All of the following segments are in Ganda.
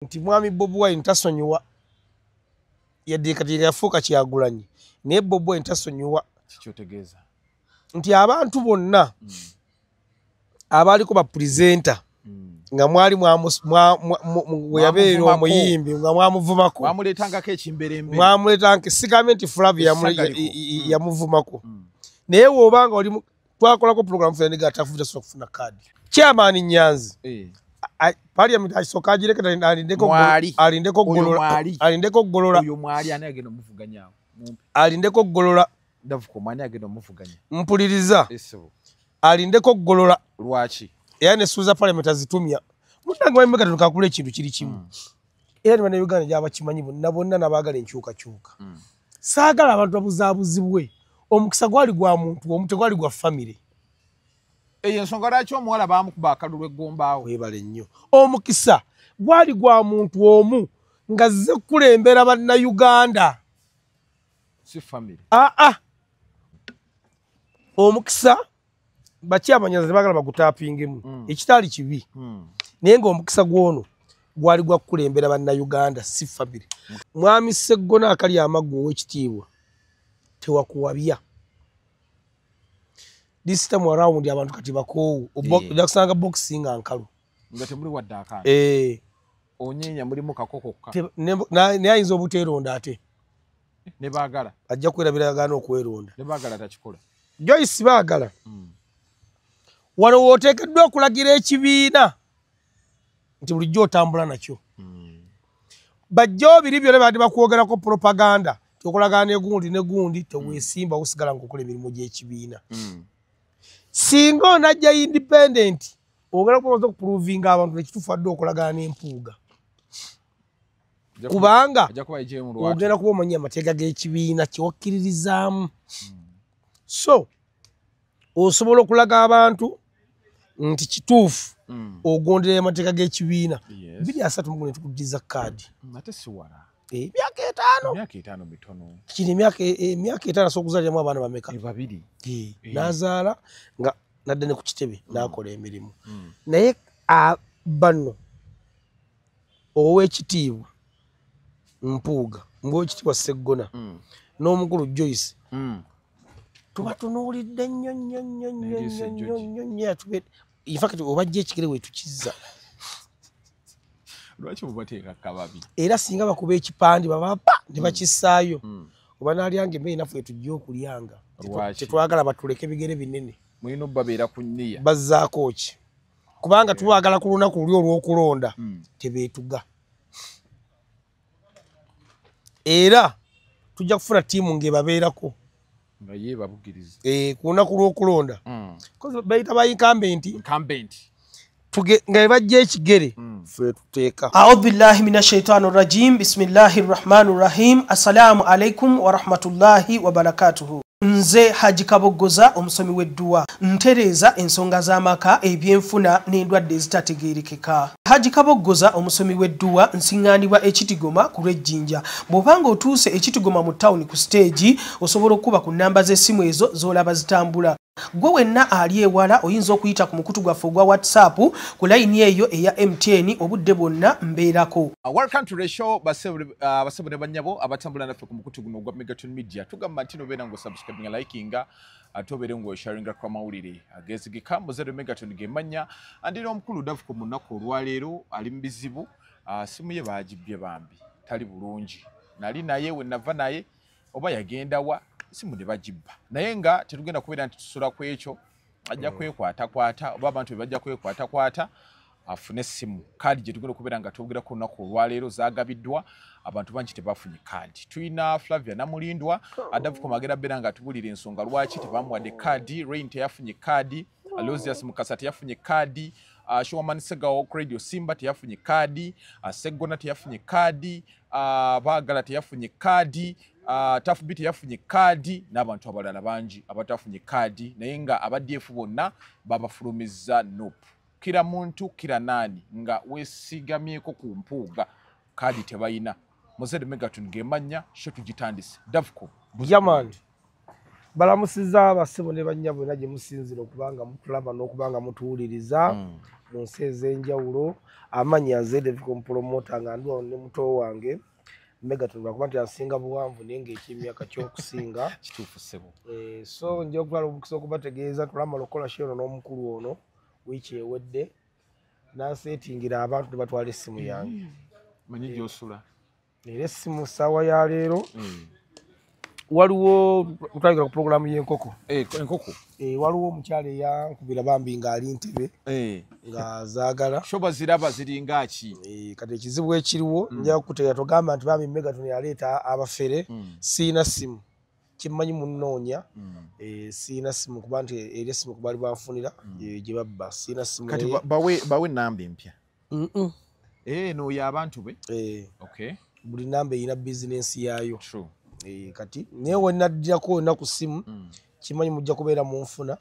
Nti mwami Bobi Wine tasonyiwa, yadde kati yafuuka Kyagulanyi, naye Bobi Wine tasonyiwa. Kikyotegeeza nti abantu bonna abaaliko ba presenter nga mwali we yabeera omuyimbi nga mwamuvumako, mwamuleetangako ekimberembe, mwamuleetanga, sigambe nti Flavia yamuvumako, naye bw'obanga oli twakolako program ffe nga tafuta sobola kufuna kaadi. Chairman Nyanzi parliament asooka agireke, alindeko Golola, alindeko Golola, oyo mwali ani agenda omuvuganya, alindeko Golola, Davuko mwani agenda omuvuganya, mpuliriza, alindeko Golola. Lwaki? Era ne Suza parliament azitumya munnange mwami Megaton kakula ekintu kiri kimu, era ne bannayuganda gy'abakimanyi bonna bonna n'abaagala enkyukakyuka. Saagala abantu babuzaabuzibwe, omukisa gwali gwa muntu omu, tegwali gwa famire. Eyo ensonga lwaki omuwala baamukuba akalulu eggombaawo. Weebale nnyo. Omukisa gwali gwa muntu omu nga zze kukulembera bannayuganda, si famire. Aa, omukisa bakyamanyaza tebaagala bagutaapingemu, ekitaali kibi, naye ng'omukisa gw'ono gwali gwa kukulembera bannayuganda, si famire. Mwami Sseggona akali amaggo ow'ekitiibwa tewakuwabya. This time around abantu kati bakoowu, ojja kusanga boxing nga nkalu nga temuli wadde akantu, onyeenya mulimu kakoko kokka, naye ayinza obuteeronda ate ne baagala ajja kwerabira agaana okweronda, ne baagala takikola. Joyce Baagala, wano w'oteekeddwa okulagira ekibiina nti bulijjo otambula nakyo, bajjawo biri byonna babadde bakwogerako propaganda okolagana negundi negundi, teweesimba osigala ng'okola emirimu gy'ekibiina. Singa onajja independent ogenda kuba omaze okuprovinga abantu ekituufu adde okolagana n'empuuga, kubanga ogenda kuba omanyi amateeka g'ekibiina kyewakkiririzaamu. So osobola okulaga abantu nti kituufu ogondera amateeka g'ekibiina. 2031 ne tukuddiza kaadi. Ate si wala. Emyaka 5. Emyaka 5 mitono. Kino emyaka 5 asobola okuzaaliramu abaana bameka? 2. N'azaala nga nadda ne ku kitebe n'akola emirimu. Naye bano ow'ekitiibwa Mpuuga, ng'owekitiibwa Sseggona n'omukulu Joyce, tubatunuulidde nnyo nnyo nnyo nnyo nnyo nnyo nnyo. In fact obajja ekigere we tukizza. Lwaki mubateeka kababi? Era singa bakuba ekipande babapa ne bakissaayo, oba naalyanga emmere naffe tujja okulyanga. Tetwagala batuleke bigere binene. Mulina obbabeera ku nniya. Bazzaako ki? Kubanga tubaagala ku lunaku luli olw'okulonda tebeetuga. Era tujja kufuna ttiimu ng'ebabeerako. Nga ye babugiriza. Ku lunaku lw'okulonda. Bayita ba incumbent. Incumbent. Nga bajja ekigere ffe tuteeka. A'udhu billahi minash shaitani rajim. Bismillahir rahmanir rahim. Assalamu alaikum wa rahmatullahi wa barakatuhu. Nze Haji Kaboggoza omusomi w'edduwa, ntereeza ensonga z'amaka, ebyenfuna n'endwadde ezitategeerekeka. Haji Kaboggoza omusomi w'edduwa nsiŋŋaanibwa Ekitigoma ku lw'Ejjinja. Bw'obanga otuuse Ekitigoma mu tawuni ku siteegi, osobola okuba ku nnamba z'essimu ezo z'olaba zitambula. Gwe wenna ali ewala oyinza okuyita ku mukutu gwaffe ogwa WhatsApp ku layini eyo eya MTN obudde bwonna mbeerako. Welcome to the show, basebo ne bannyabo abatambula naffe ku mukutu guno ogwa Megaton Media. Tugamba nti nobeera ng'osubscribinga, likinga, ate obeere ng'osharinga ku mawulire ageezigika. Muzadde Megaton ge mannya, andi n'omukulu Davuko mu nnaku olwaleero ali mu bizibu, simu ye baagibbye bambi, tali bulungi. Nali naye we nava naye oba yagenda wa simu ne bagibba, naye nga tetugenda kubeera nti tusula ku ekyo, ajja kwekwatakwata oba abantu be bajja kwekwatakwata afune simu. Kaadi gye tugenda okubeera nga twogera ku lunaku olwaleero zaagabiddwa, abantu bangi tebafunye kaadi. Tulina Flavia Namulindwa, Adavuko magera beera nga atubulira ensonga lwaki tebamuwadde kaadi. Rain teyafunye kaadi, Aloysius Mukasa teyafunye kaadi, Showaman Segawo ku Radio Simba teyafunye kaadi, Seggona teyafunye kaadi, Baagala teyafunye kaadi, Tafubi teyafunye kaadi, n'abantu abalala bangi abatafunye kaadi, naye nga aba DF bonna babafulumizza NUP. Kira muntu kira nani nga weesigamyeko ku Mpuuga kaadi tebayina. Muzadde Megaton gemannya, sho tugitandise. Davuko. Jamani, balamusizza abassebo ne bannyabo bonna gye musinzira okubanga mutulaba n'okubanga mutuwuliriza. Mu nsi ez'enjawulo. Amannya nze David Promoter, nga ndi wano ne muto wange Megaton, lwakuba nti ansinga buwanvu naye ng'ekyemyaka ky'okusinga. Kituufu ssebo. So nja okutwala omukisa okubategeeza, tulamala okukola show eno n'omukulu ono wiiki ewedde, nanseetingira abantu ne batwala essimu yange. Manyi gy'osula. Era essimu ssaawa ya leero waliwo kutandikira ku pulogulaamu y'enkoko. Enkoko. Waliwo omukyala eyankubira bambi ng'ali Ntebe nga zaagala. Sho baziraba ziringa ki? Kati ekizibu ekiriwo, nja kukutegeera, togamba nti bambi Megaton yaleeta abafere. Siina simu, kimmanyi munnoonya. Siina simu kuba nti eri essimu kubaali banfunira gye babba. Siina simu. Kati bawe namba empya. Eno y'abantu be. Okay. Buli namba erina bizinensi yaayo. True. Kati naye wenaddirako wonna ku ssimu, kimanyi mujja kubeera munfuna,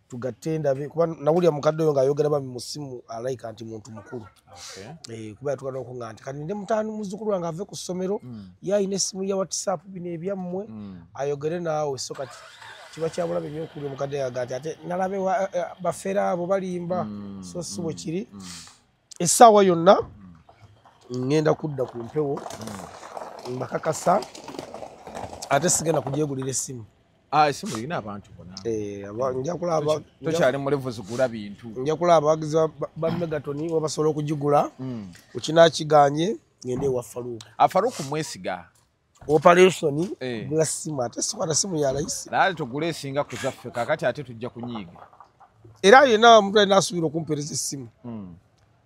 tugatte ndabe, kuba nawulira mukadde oyo ng'ayogera bambi mu ssimu, alayika nti muntu mukulu. Kuba yatuuka n'okuŋŋamba nti kati nde mutaani muzzukulu wange ave ku ssomero, ye alina essimu ya WhatsApp, bino ebyammwe, ayogere naawe. So kati kiba kyabulabe nnyo okuwulira omukadde yaga nti ate nalabe bafere abo balimba. So si bwe kiri. Essaawa yonna ŋŋenda kudda ku mpewo, mbakakasa, ate sigenda kugyegulira essimu. Essimu erina abantu bonna. Nja kulaba. Tokyali mulevu zigula bintu. Nja kulaba abawagizi ba Megaton oba basobola okugigula. Okinakiganye ngende ewa Faruku. Faruku mwesiga. Operation gula simu, ate sikwata simu ya layisi. Naye tugule esinga ku zaffe, kakati ate tujja kunyiiga. Era yenna omuntu alina asuubira okumpeereza essimu.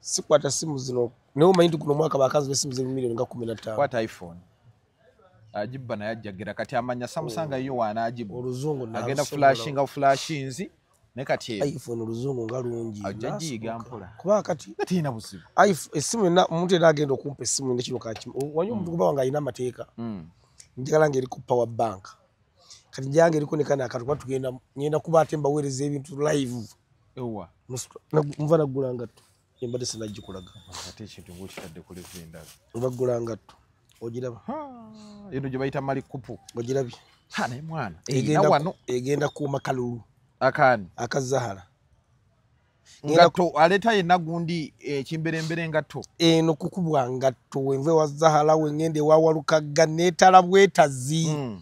Sikwata simu zino, naye omanyi nti guno omwaka bakanzi b'essimu ziri miliyoni nga 15. Kwata iPhone. Agibba naye ajjagira kati amanya Samsung yo wanaagibba. Oluzungu agenda flashinga flashinzi naye kati iPhone oluzungu nga lungi. Ajja giyiga mpola. Kuba kati terina buzibu. Essimu yonna omuntu yenna agenda okumpa essimu nekino kakimu. Wanyi omuntu kuba wange alina amateeka. Njagala ng'eriko power bank. Kati njagala ng'eriko ne kano akantu kuba tugenda ngenda kuba ate mbaweereza ebintu live. Ewa. Nva naggula ngatto. Embadde sinnagikulaga. Ate ekintu ng'okitadde ku level endala. Nva ggula ngatto. Ogiraba? Eno gye bayita malikupu. Ogirabye? Naye mwana. Wano. Egenda kuuma kalulu. Akaani? Aka Zahara. Ngatto aleeta yenna gundi ekimberembere ngatto. Eno kukubwa ngatto, wenva ewa Zahara wengenda ewa Walukagga neetala bwetazi.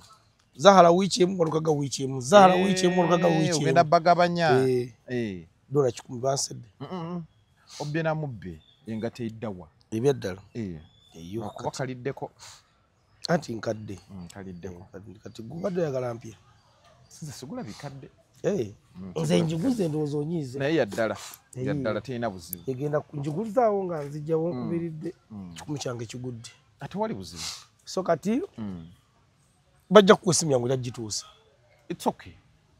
Zahara wiiki emu, Walukagga wiiki emu. Zahara wiiki emu, Walukagga wiiki emu. Ogenda bagabanya. $100 bansedde. Obbye na mubbe engatto eddawa. Ebyaddala. Eyo kaliddeko. Anti nkadde. Kaliddeko. Kati gubadde oyagala mpya. Sinze sigula bikadde. Nze njiguze ndowooza onyiize. Naye yaddala. Yaddala terina buzibu. Egenda njiguzaawo nga nzijjawo nkubiridde. 100 kyange kigudde. Ate wali buzibu. So kati bajja kukuwa essimu yange ojja. It's okay.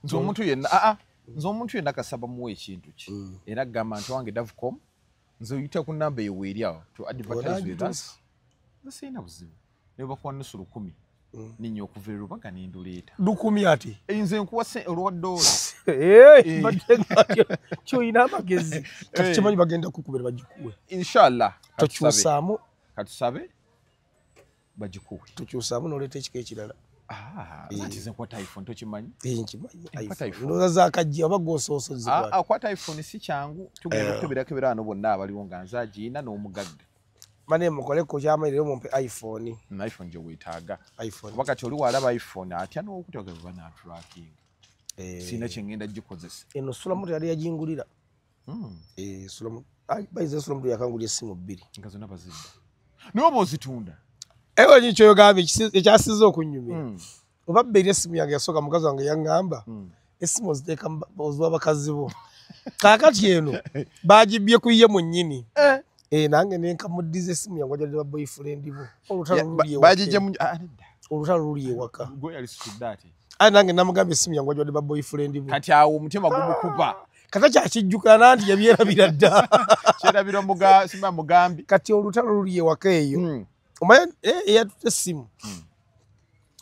Nze omuntu yenna nze omuntu yenna kasaba muwe ekintu ki. Era gamba nti wange Davcom nze oyita ku namba eyo weeri awo to advertise with us. Nze sirina buzibu. Ne bakuwa 1,000 ninnya okuva e Rubaga ne nduleeta. 1,000 ate? Nze nkuwa olwa ddoola. Ky'olina amagezi. Kati kimanyi bagenda kukubira bagikuwe. Inshallah. Tokyusaamu. Katusabe bagikuwe. Tokyusaamu n'oleeta ekika ekirala. Ati nze nkwata iPhone tokimanyi? Nkimanyi. Ndowooza zaakajja oba gw'osoose ozikwata. Akwata iPhone si kyangu. Tugenda okukebera wano bonna abaliwo nga nze agiyina n'omugagga. Mane mukoleko kyamaanyi leero mumpe iPhone. iPhone gye weetaaga. Kuba kati oli w'alaba iPhone atya n'okutya ge banaatrackinga. Sirina kye ngenda gikozesa. Eno Sulamuto yali yagingulira. Bayize Sulamuto yakangulira essimu 2. Nga zonna bazibba. Naye oba ozitunda. Ewe nyi kyoyogambye ekyasinze okunnyumira. Oba bba eri essimu yange yasooka mukazi wange yaŋŋamba essimu oziteeka oziwa bakazi bo. Kaakati eno bagibbye ku ye mwennyini. Nange ne nkamuddiza essimu yange wajja ba boyfriend bo. Olutalo luli ewaka. Gwe yalisitudde ate. Aye nange namugambye essimu yange wajja ba boyfriend bo. Kati awo omutima gumukuba. Kata kyakijjukira nanti yabyerabira dda. Kyerabira simba mugambi. Kati olutalo luli ewaka eyo. Omanyi eyatutte essimu.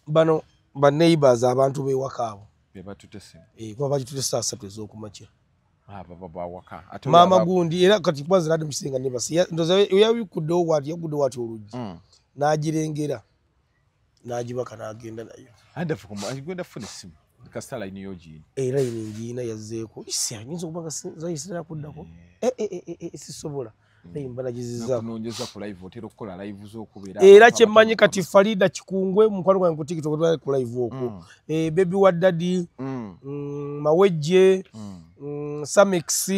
Bano ba neighbors abantu b'ewaka abo. Be batutte essimu. Kuba bagitutte ssaawa 3 ez'okumakya. Mama gundi era kati kwanza nadi musinga nebasi ndoza yabikuddewo wati yaguddewo wati oluggi n'agirengera n'agibaka n'agenda nayo. Agenda funa essimu. Kasita layini yo giina. Layini ngiina yazzeeko. Nyinza okuba nga zayisira kuddako. Sisobola. Era kyemmanyi kati Farida Kikungwe mukwano gwange ku TikTok ku live okwo. Baby wa Daddy, Mawejje, Samix,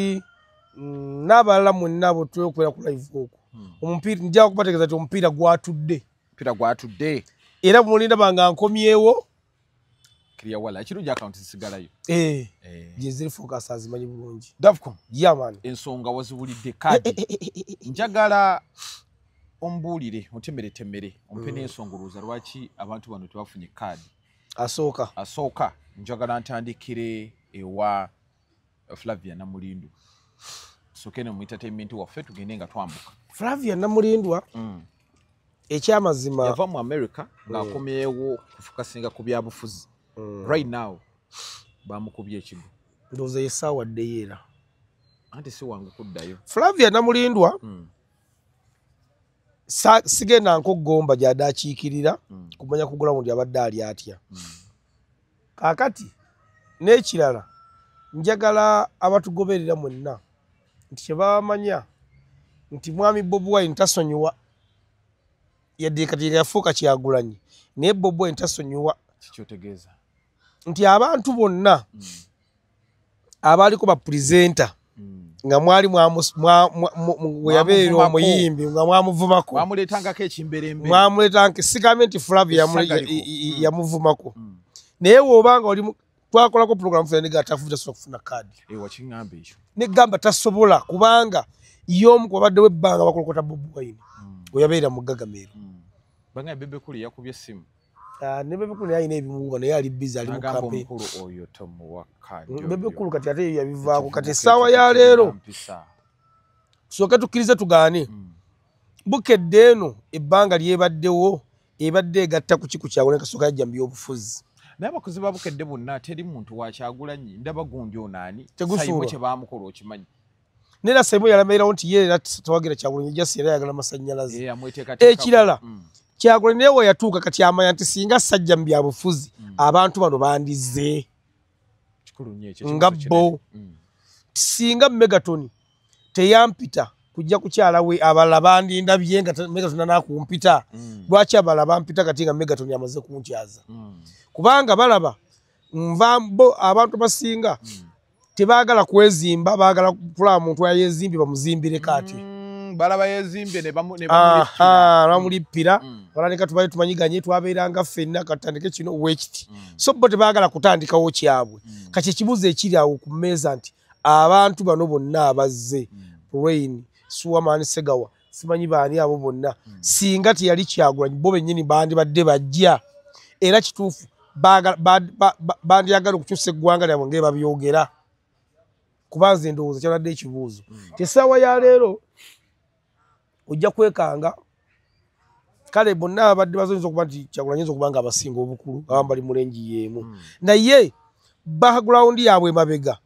n'abalala mwenna abo twekwera ku live okwo. Omupiira nja kubategeeza nti omupiira gwatudde. Omupiira gwatudde. Era mulinda banga nkomyewo. Kiriya wala ekirungi account zisigalayo. Gye ziri focus azimanyi bulungi. Davcom. Yeah man. Ensonga waziwulidde kadi. Njagala ombuulire otemeretemere ompe n'ensonga olowooza lwaki abantu bano tebafunye kaadi. Asooka njagala ntandikire ewa Flavia Namulindwa. Sooke ne mu entertainment waffe tugende nga twambuka. Flavia Namulindwa ekyamazima yava mu America ng'akomyewo kufukasinga ku byabufuzi. Right now bamukubye ekigo. Ndowooza essaawa ddeyo era. Anti si wangu kuddayo. Flavia Namulindwa sigenda nk'okugomba gy'adde akiikirira kumanya ku ground abadde ali atya. Kaakati n'ekirala njagala abatugoberera mwenna nti kye bamanya nti mwami Bobi Wine tasonyiwa yadde kati yafuuka Kyagulanyi naye Bobi Wine tasonyiwa. Kikyotegeeza nti abantu bonna abaaliko ba presenter nga mwali we yabeera omuyimbi nga mwamuvumako mwamuleetangako ekimberembe mwamuleetanga sigambe nti Flavia yamuvumako naye bw'obanga oli twakolako program ffe nega tafuta tasobola kufuna kaadi wakiŋŋamba ekyo negamba tasobola kubanga y'omu ku babaddewo ebbanga bakolokota Bobi Wine we yabeera mu Gagamero. Banga Bebe Cool yakubye essimu. Ne Bebe Cool naye alina ebimuwuba naye ali busy ali mu campaign. Omukulu oyo tomuwa kaadi. Bebe Cool kati ate yabivaako kati essaawa ya leero tusooke tukkirize tugaane. Bukedde eno ebbanga lyebaddewo ebadde egatta ku kiku Kyagulanyi kasooka yajja mu byobufuzi. Naye abakozi ba Bukedde bonna teri muntu wa Kyagulanyi ndaba gundi ono ani Saimo kye baamukola okimanyi. Nera Saimo yalameerawo nti ye era tawagira Kyagulanyi just era ayagala masannyalaze. Ekirala Kyagulanyi naye we yatuuka kati amanya nti singa sajja mu byabufuzi abantu bano bandizze nga bo. Singa Megatoni teyampita kujja kukyala we abalala bandindabye nga Megatoni anaakumpita. Lwaki abalala bampita kati nga Megatoni amaze kunkyaza? Kubanga balaba nva bo abantu basinga tebaagala kwezimba baagala kulaba muntu ayezimbye bamuzimbire kati. Balaba yezimbye ne bamulippira balaleka tubaye tumanyiganye twabeeranga ffenna katandike kino wekiti. So bo tebaagala kutandikawo kyabwe. Kati ekibuuzo ekiri awo ku mmeeza nti abantu bano bonna abazze Rain, Suwamani Segawa simanyi baani abo bonna singa teyali Kyagulanyi bo bennyini bandibadde bajja era kituufu bandiyagala okukyusa eggwanga lyabwe nga babyogera. Kuba nze ndowooza kyabadde ekibuuzo. Essaawa ya leero ojja kwekanga kale bonna abadde bazoyinza okuba nti Kyagulanyi ayinza okuba nga abasinga obukulu abamu bali mu range y'emu naye background yaabwe emabega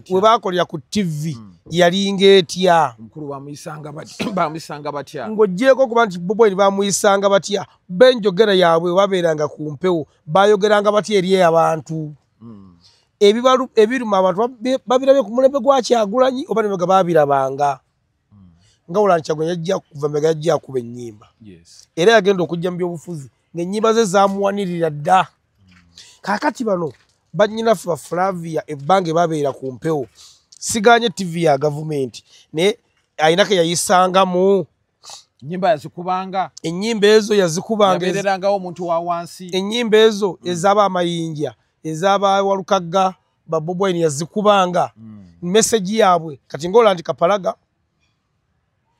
we baakolera ku TV yalinga etya. Omukulu bamuyisanga batya ng'oggyeeko okuba nti Bobi Wine bamuyisanga batya benjogera yaabwe babeeranga ku mpewo baayogeranga batya eri abantu. Ebiruma abantu babirabye ku mulembe gwa Kyagulanyi oba ne baabirabanga. Nga olwo Kyagulanyi yajja kuva mabega yajja akuba ennyimba. Era yagenda okujja mu byobufuzi ng'ennyimba ze zaamuwanirira dda. Kaakati bano bannyinaffe ba Flavia ebbanga babeera ku mpewo siganye TV ya gavumenti naye alina ke yayisangamu. Ennyimba yazikubanga. Ennyimba ezo yazikubanga. Yabeererangawo omuntu wa wansi. Ennyimba ezo ez'aba amayinja ez'aba Walukagga ba Bobi Wine yazikubanga. Message yaabwe kati ng'olaba nti Kapalaga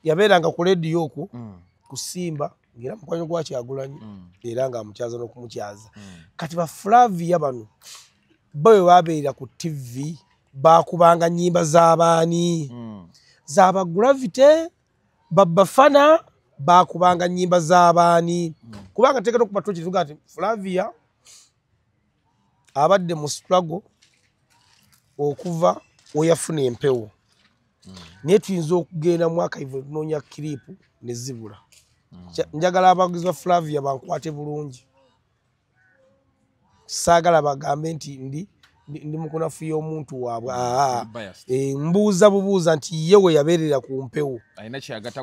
yabeeranga ku leediyo okwo ku Simba ng'era mukwano gwa Kyagulanyi era ng'amukyaza n'okumukyaza. Kati ba Flavia bano bo bwe babeera ku TV baakubanga nnyimba z'abaani z'aba Gravity babafana baakubanga nnyimba z'abaani kubanga teekera okuba toki tugaa nti Flavia abadde mu struggle okuva we yafuna empewo. Naye tuyinza okugenda mu archive tunoonya clip ne zibula. Njagala abawagizi ba Flavia bankwate bulungi. Saagala bagambe nti ndi mukunafuya omuntu waabwe. Mbuuza bubuuza nti ye we yabeerera ku mpewo.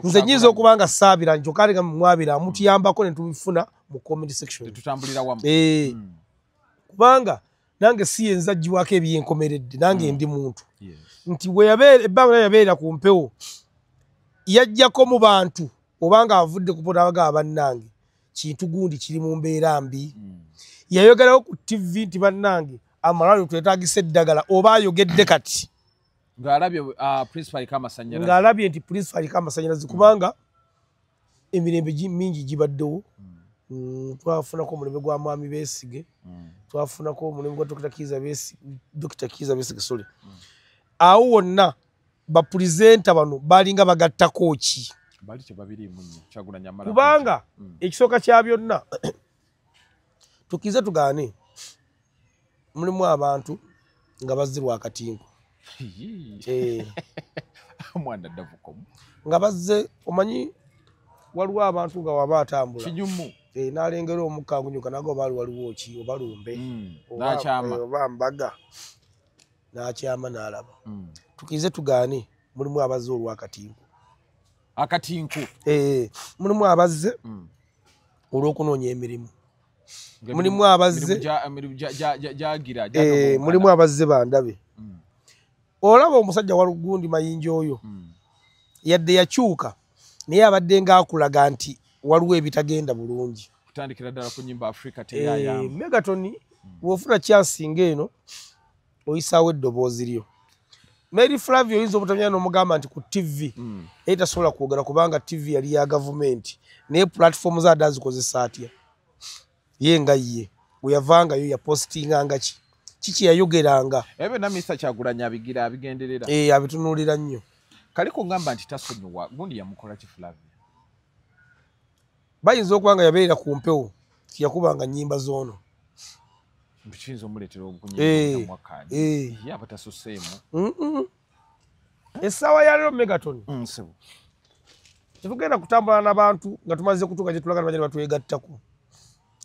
Nze nnyinza okuba nga saabira kyokka nga mwabira mutuyambako ne tubifuna mu comment section. Kubanga nange si yenza aggiwako ebyenkomeredde, nange ndi muntu. Nti bwe ebbanga yabeerera ku mpewo yajjako mu bantu obanga avudde ku potabaga bannange kintu gundi kiri mu mbeera mbi. Yayogerawo ku TV nti bannange amalwaliro twetaagisa eddagala oba ayogedde kati ng'alabye principal aliko amasannyalaze, ng'alabye nti principal aliko amasannyalaze kubanga emirembe mingi gibaddewo. Twafunako omulembe gwa Mwami Besigye, twafunako omulembe gwa Dr. Kiiza Besigye sorry. Awo wonna bapulizenta bano balinga bagattako ki? Bali tebabiriimu nnyo Kyagulanyi amala kubanga ekisooka kya byonna tukize tugaane mulimu abantu nga bazze lwakatinko. Omwana ddavukomu nga bazze, omanyi waliwo abantu nga waba atambula kinyumu n'alengera omukka agunyuka nago baali waliwo ki oba lumbe oba mbaga n'akyama n'alaba. Tukize tugaane mulimu abazze olwakatinko. Akatinko mulimu abazze olw'okunoonya emirimu, mulimu abazze mulimu abazze bandabe. Olaba omusajja walugundi Mayinja oyo yadde yakyuka naye abadde ng'akulaga nti waliwo ebitagenda bulungi. Kutandikira ddala ku nnyimba Africa teyayamba. Megaton bw'ofuna kyansinga eno oyisaawo eddoboozi lyo. Mary Flavia oyinza obutamanya n'omugamba nti ku TV naye tasobola kwogera kubanga TV yali ya gavumenti, naye platform zaadde azikozesa atya? Ye nga ye bwe yavangayo yapositinganga ki? Kiki yayogeranga? Ebyo na Mr. Kyagulanyi abigira abigenderera. Abitunuulira nnyo. Kaliko ngamba nti tasonyiwa gundi yamukola ki Flavia? Bayinza okuba nga yabeera ku mpewo tiyakubanga nnyimba z'ono. Kiyinza omuleetera obukunyimba mwakkaani. Ye aba tasuseemu. Essaawa ya leero Megaton. Tetugenda kutambula n'abantu nga tumaze kutuuka gye tulaga ne batwegattako.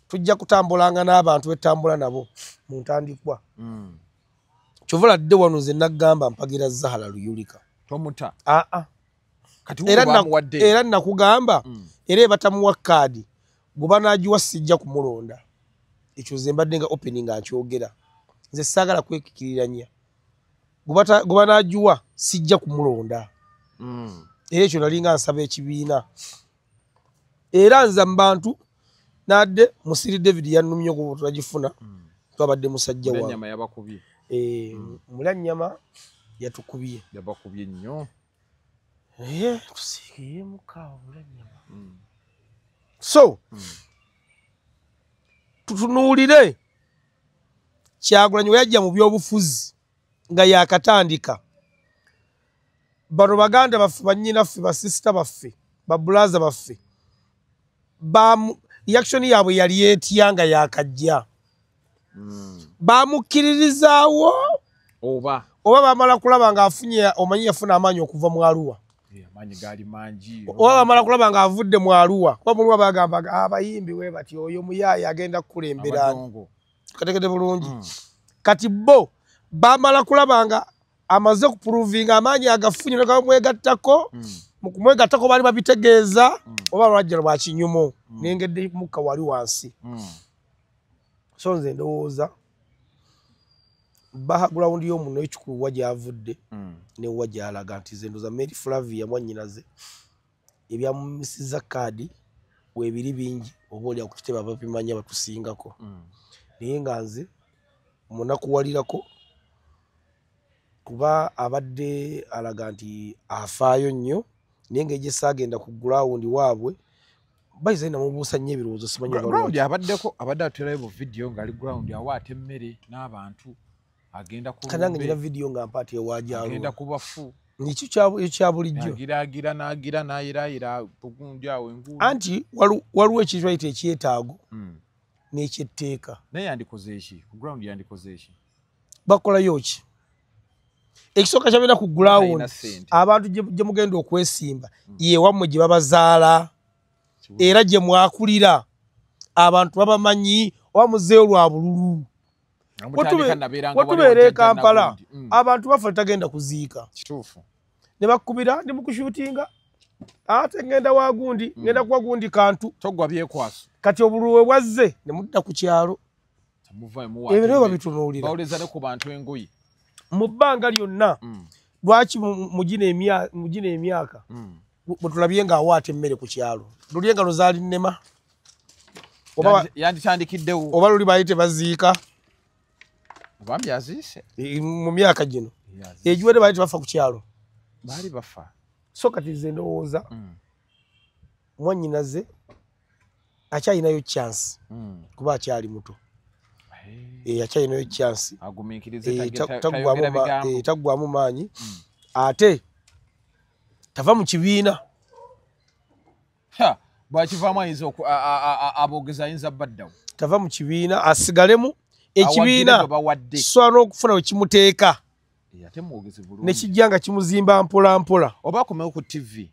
Tujja kutambulanga n'abantu betambula nabo mu ntandikwa. Kyova ladde wano nze naggamba mpagira Zahara Luyulika. Tomuta. Kati era nakugamba era ebatamuwa kaadi gwe banaagiwa sijja kumulonda. Ekyo nze mbadde nga opening nga nkyogera. Nze saagala kwekikiriranya. Gwe banaagiwa sijja kumulonda. Era ekyo nali nga nsaba ekibiina. Era nze mu bantu nadde Musiri David yannumye okuba twagifuna twabadde musajja wange. Mulyannyama yabakubye. Mulyannyama yatukubye. Yabakubye nnyo. Tusiikiyemuko awo Mulyannyama. So tutunuulire Kyagulanyi we yajja mu byobufuzi nga yakatandika. Bano baganda baffe, bannyinaffe, basisita baffe, babulaza baffe, reaction yaabwe yali etya nga yakajja? Bamukkiririzaawo oba bamala kulaba ng'afunye, omanyi yafuna amaanyi okuva mu Arua. Amaanyi gaali mangi. Oba bamala kulaba ng'avudde mu Arua, kuba mulimu abagamba abayimbi we bati oyo muyaaye agenda kukulembera. Kategedde bulungi. Kati bo bamala kulaba nga amaze kupuruvinga amaanyi agafunye ne gamwegattako, mu kumwegattako baali babitegeeza oba lwajja lwa kinyumo nengedde mukka wali wansi. So nze ndowooza baha ground y'omuno ekikulu wa gy'avudde ne wa gy'alaga nti nze ndowooza Mary Flavia mwannyinaze ebyamumisiza kaadi weebiri bingi oba oli ku kitebe ababimanya batusingako. Naye nga nze munakuwalirako kuba abadde alaga nti afaayo nnyo, naye ng'egye saagenda ku ground waabwe bayiza namubuusa nnyo ebirowoozo simanyi ground abaddeko abadde aterayo bu video ng'ali ground awaata emmere n'abantu agenda ku kanange nina video nga mpaati ewajalo agenda ku bafu nikyo kya bulijjo agiraagira n'agira n'ayiraayira bugundi awo enguudo. Anti waliwo ekintu bayita ekyetaago n'ekyetteeka. Naye yandikoze eki ku ground, yandikoze eki? Bakolayo ki? Ekisooka kyabeera ku ground abantu gye mugenda okwesimba ye wammwe gye babazaala era gye mwakulira abantu babamanyi oba muzeeyo lwa bululu. Watubeera e Kampala abantu bafa tagenda kuziika. Kituufu. Ne bakubira ndi mukushutinga ate ngenda wa gundi ngenda kuwa gundi kantu togwa byekwaso. Kati obululu bwazze ne mudda ku kyalo. Ebyo babitunuulira. Bawuleza ne ku bantu engoyi. Mu bbanga lyonna lwaki mugina emyaka bwe tulabye ng'awaata emmere ku kyalo. Luli engalo zaali nnema. Oba yanditandikiddewo. Oba luli baali tebaziika. Bambi aziise. Mu myaka gino. Egiwedde baali tebafa ku kyalo. Baali bafa. So kati nze ndowooza mwannyinaze akyalinayo chance kuba akyali muto. Akyalinayo chance. Agumiikirize tayogera bigambo. Taggwamu maanyi. Ate tava mu kibiina. Bw'akivaamu ayinza aboogezi ayinza baddawo. Tava mu kibiina asigalemu ekibiina kisobola n'okufuna we kimuteeka. Ate mwogezi bulungi. Ne kijja nga kimuzimba mpola mpola. Oba akomewo ku TV.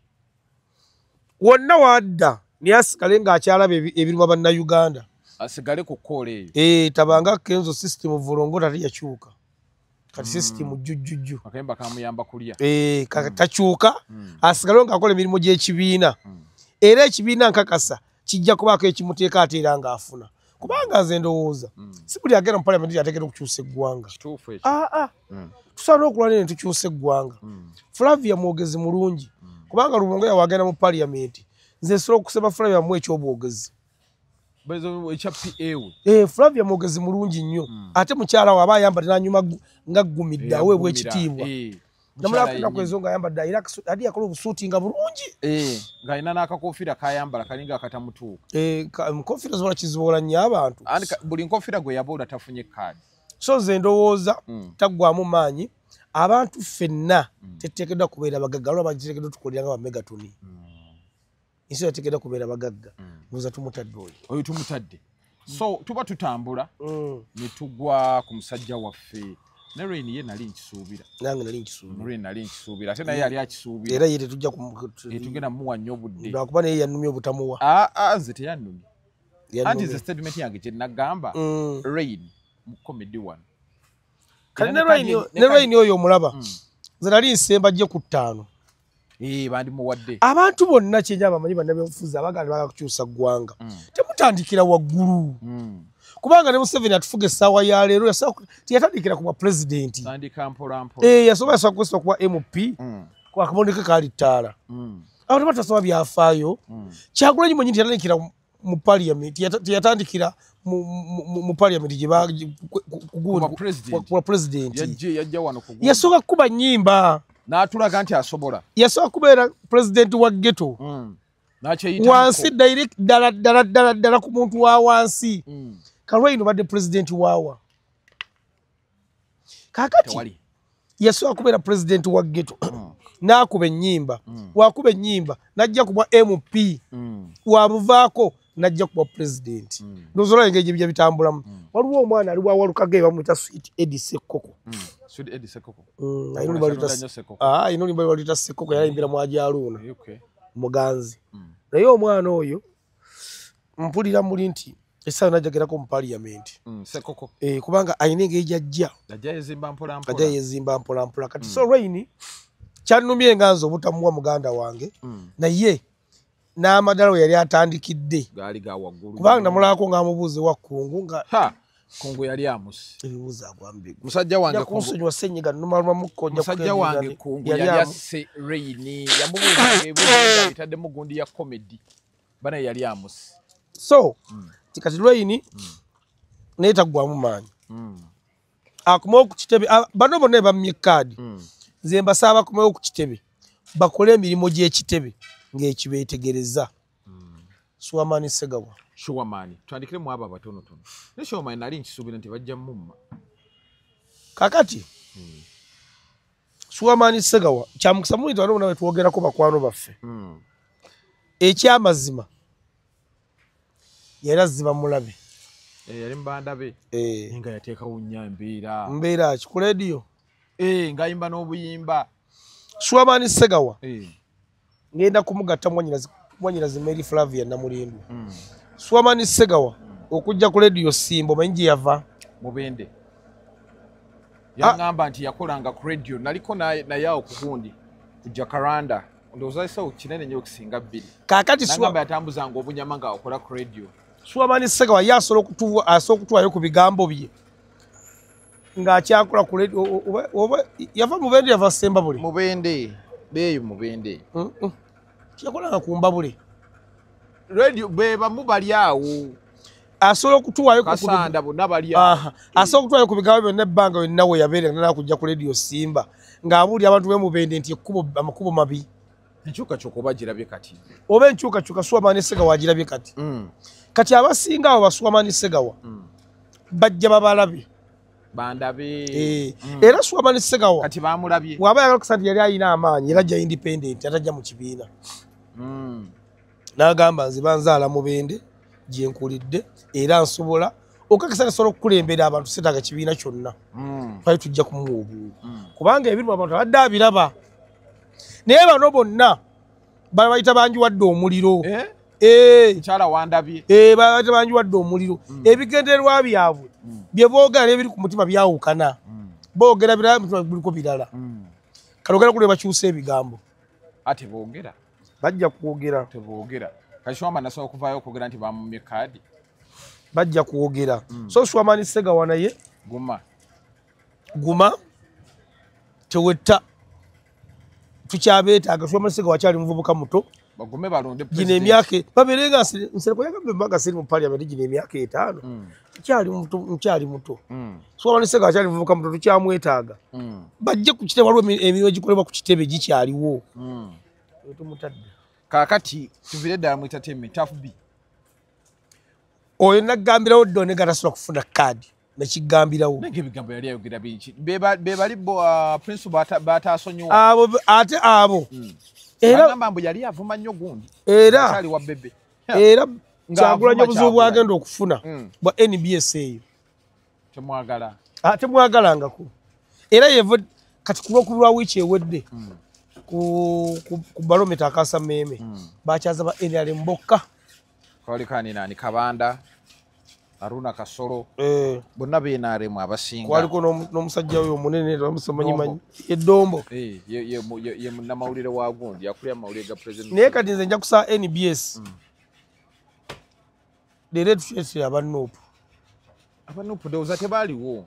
Wonna wadda naye asigale ng'akyalaba ebiruma bannayuganda. Asigale ku kkola eyo. Tabanga Kenzo system vulongota ate yakyuka. Kati system jjujjujju. Akayimba kamuyamba kulya. Takyuka asigale ng'akola emirimu gy'ekibiina. Era ekibiina nkakasa kijja kubaako ekimuteeka ate era ng'afuna. Kubanga nze ndowooza si buli agenda mu parliament ateekeddwa okukyusa eggwanga. Kituufu ekyo. Tusaana okulwana ne tukyusa eggwanga. Flavia mwogezi mulungi. Kubanga Lubongoya wagenda mu parliament nze nsobola okusaba Flavia muwe eky'obwogezi. Flavia mwogezi mulungi nnyo. Ate mukyala we aba ayambadde n'anyuma ng'aggumidde aweebwa ekitiibwa. Namulaba ennaku ezo ng'ayambadde era adi yakola obusuuti nga bulungi. Ng'alina n'akakofiira k'ayambala kalinga akatamutuuka. Nkofiira zobola kiziboola nnyo abantu. Buli nkofiira gwe yaboola tafunye kaadi. So nze ndowooza taggwamu maanyi. Abantu ffenna tetuteekeddwa kubeera bagagga waliwo abateekeddwa tukolera nga ba Megatoni. Ensi yateekeddwa kubeera bagagga. Ndowooza tumutadde oyo. Oyo tumutadde. So tuba tutambula ne tugwa ku musajja waffe. Ne Rain ye nali nkisuubira. Nange nali nkisuubira. Rain nali nkisuubira. Ate naye yali akisuubira. Era ye tetujja tugenda muwa nnyo obudde. Lwakuba naye yannumye obutamuwa. Nze teyannumye. Anti nze statement yange gye nagamba Rain mu comedy wano. Kati ne Rain oyo omulaba. Nze nali nsemba gye ku 5. Bandimuwadde. Abantu bonna kyenja bamanyi bannabyabufuzi abaagala baagala kukyusa ggwanga. Temutandikira waggulu. Kubanga ne Museveni atufuga essaawa ya leero teyatandikira ku bwa pulezidenti. Tandika mpola mpola. Yasobola kusobola kuba MP akabonero ke kaali ttaala. Abantu batasoma byafaayo. Kyagulanyi mwennyini teyatandikira mu parliament, teyatandikira mu parliament gye ku pulezidenti. Yajja wano ku gundi. Yasooka kukuba nnyimba. N'atulaga nti asobola. Yasooka kubeera pulezidenti wa ghetto. Wansi direct ddala ddala ddala ddala ku muntu wa wansi. Kalwaino badde pulezidenti waawa. Kaakati yasooka kubeera pulezidenti wa ghetto. N'akuba ennyimba. Wakuba ennyimba n'ajja kubwa MP. Wabuvaako n'ajja kubwa pulezidenti. Ndowooza olaba engeri gye bijja bitambulamu. Waliwo omwana ali wa Walukagga bamuyita Sweet Eddie Ssekoko. Sweet Eddie Ssekoko. Alina oluyimba lwe baluyita Ssekoko yali ayimbira mu Ajaluuna. Muganzi. Naye omwana oyo mpulira muli nti essaawa n'ajjagerako mu parliament. Ssekoko. Kubanga alina engeri gy'ajja. Ajja yeezimba mpola mpola. Ajja yeezimba mpola mpola. Kati so Rain kyannumye nga nze obutamuwa muganda wange naye n'amadala we yali atandikidde. Gaali ga waggulu. Kubanga namulabako ng'amubuuza ewa Kungu nga Kungu yali amusse. Ebibuuzo agwa mbigu. Musajja wange kunsonyiwa ssenyiga nnumalumamukko nja Musajja wange Kungu yali asse Rain yamubuuza ebibuuzo nga bitaddemu gundi ya comedy. Bana yali amusse. So kati Rain naye taggwamu maanyi. Akomewo ku kitebe bano bonna bammye kaadi. Nze mbasaba bakomewo ku kitebe bakole emirimu gy'ekitebe ng'ekibeetegereza. Suwamani Ssegawa. Shuwamani tutandikire mu abo abatonotono. Ne Shuwamani nali nkisuubira nti bajja mumma. Kaakati Suwamani Ssegawa kyamukisa muyita bano bonna be twogerako bakwano baffe. Ekyamazima yali azziba mulabe. Yali mubanda be. Nga yateekawo nnyo embeera. Mbeera ki ku leediyo? Ng'ayimba n'obuyimba. Suwamani Ssegawa ngenda kumugatta mwannyinaze Mary Flavia Namulindwa. Suwamani Ssegawa okujja ku leediyo Simba omanyi gye yava? Mubende. Yangamba nti yakolanga ku radio naliko naye awo ku gundi ku Jacaranda ndowooza esawo kinene nnyo okusinga 2. Kaakati nangamba yatambuzanga obunyama nga akola ku radio. Suleiman Ssegawa ye asobola okutuwayo ku bigambo bye ng'akyakola ku radio. Oba yava Mubende, yava Ssembabule. Mubende beeyo Mubende. Yakolanga ku Mbabule. Radio be bamu bali awo. Asobola okutuwayo ku Kasanda bonna bali awo. Asobola okutuwayo ku bigambo byonna ebbanga yonna we yabeera nga kujja ku radio Simba ng'abuulira abantu b'e Mubende nti amakubo mabi. Enkyukakyuka oba girabye kati. Oba enkyukakyuka Suleiman Ssegawa agirabye kati. Kati abasinga abo ba Suleiman Ssegawa bajja babalabe. Bandabe. Era Suleiman Ssegawa kati bamulabye. Bw'aba ayagala okusa nti yali alina amaanyi era ajja independent atajja mu kibiina. N'agamba nze banzaala Mubende gye nkulidde era nsobola okakasa nsobola okukulembera abantu seetaaga kibiina kyonna. Twali tujja kumuwa obululu. Kubanga ebirimu abantu abadde abiraba. Naye bano bonna babayita banjiwadde omuliro. Mukyala wandabye. Babayita banjiwadde omuliro. Ebigendererwa byabwe bye boogera n'ebiri ku mutima byawukana. Boogera birala, mutima guliko birala. Kale ogenda kulaba bakyusa ebigambo. Ate boogera. Bajja kwogera. Teboogera. Kati nasobola okuvaayo okwogera nti bamumye kaadi. Bajja kwogera. So Suleiman Ssegawa naye guma. Guma tewetta. Tukyabeetaaga. Suleiman Ssegawa akyali muvubuka muto. Bagume balonde president. Gino emyaka babeere nga Nsereko yagambye mbaga siri mu parliament gino emyaka 5. Nkyali muto. Suleiman Ssegawa akyali muvubuka muto tukyamwetaaga. Bajje ku kitebe, waliwo emirimu egikolebwa ku kitebe gikyaliwo. Tumutadde. Kaakati tuvire ddala mu entertainment Tuff B. Oyo nagambirawo dda ne gatasobola kufuna kaadi. Nakigambirawo. Naye ebigambo yali ayogera bingi. Be bali bo Prince bataasonyiwa. Abo ate abo. Era agamba mbu yali avuma nnyo gundi. Era akyali wa Bebe. Era Kyagulanyi obuzibu bw'agenda okufuna bwa NBS eyo. Temwagala. Temwagalangako. Era yevo kati ku lwokubiri lwa wiiki ewedde ku barometa akasa mmeeme bakyaza ba NRM bokka. Kwaliko nani Kabanda, Haruna Kasolo, bonna be NRM abasinga. Kwaliko n'omusajja oyo omunene bamusomanyi Edombo. Ye munnamawulire wa gundi yakulira amawulire ga president. Naye kati nze nja kusaba NBS. Leero tukyesera aba NUP. Aba NUP ndowooza tebaaliwo.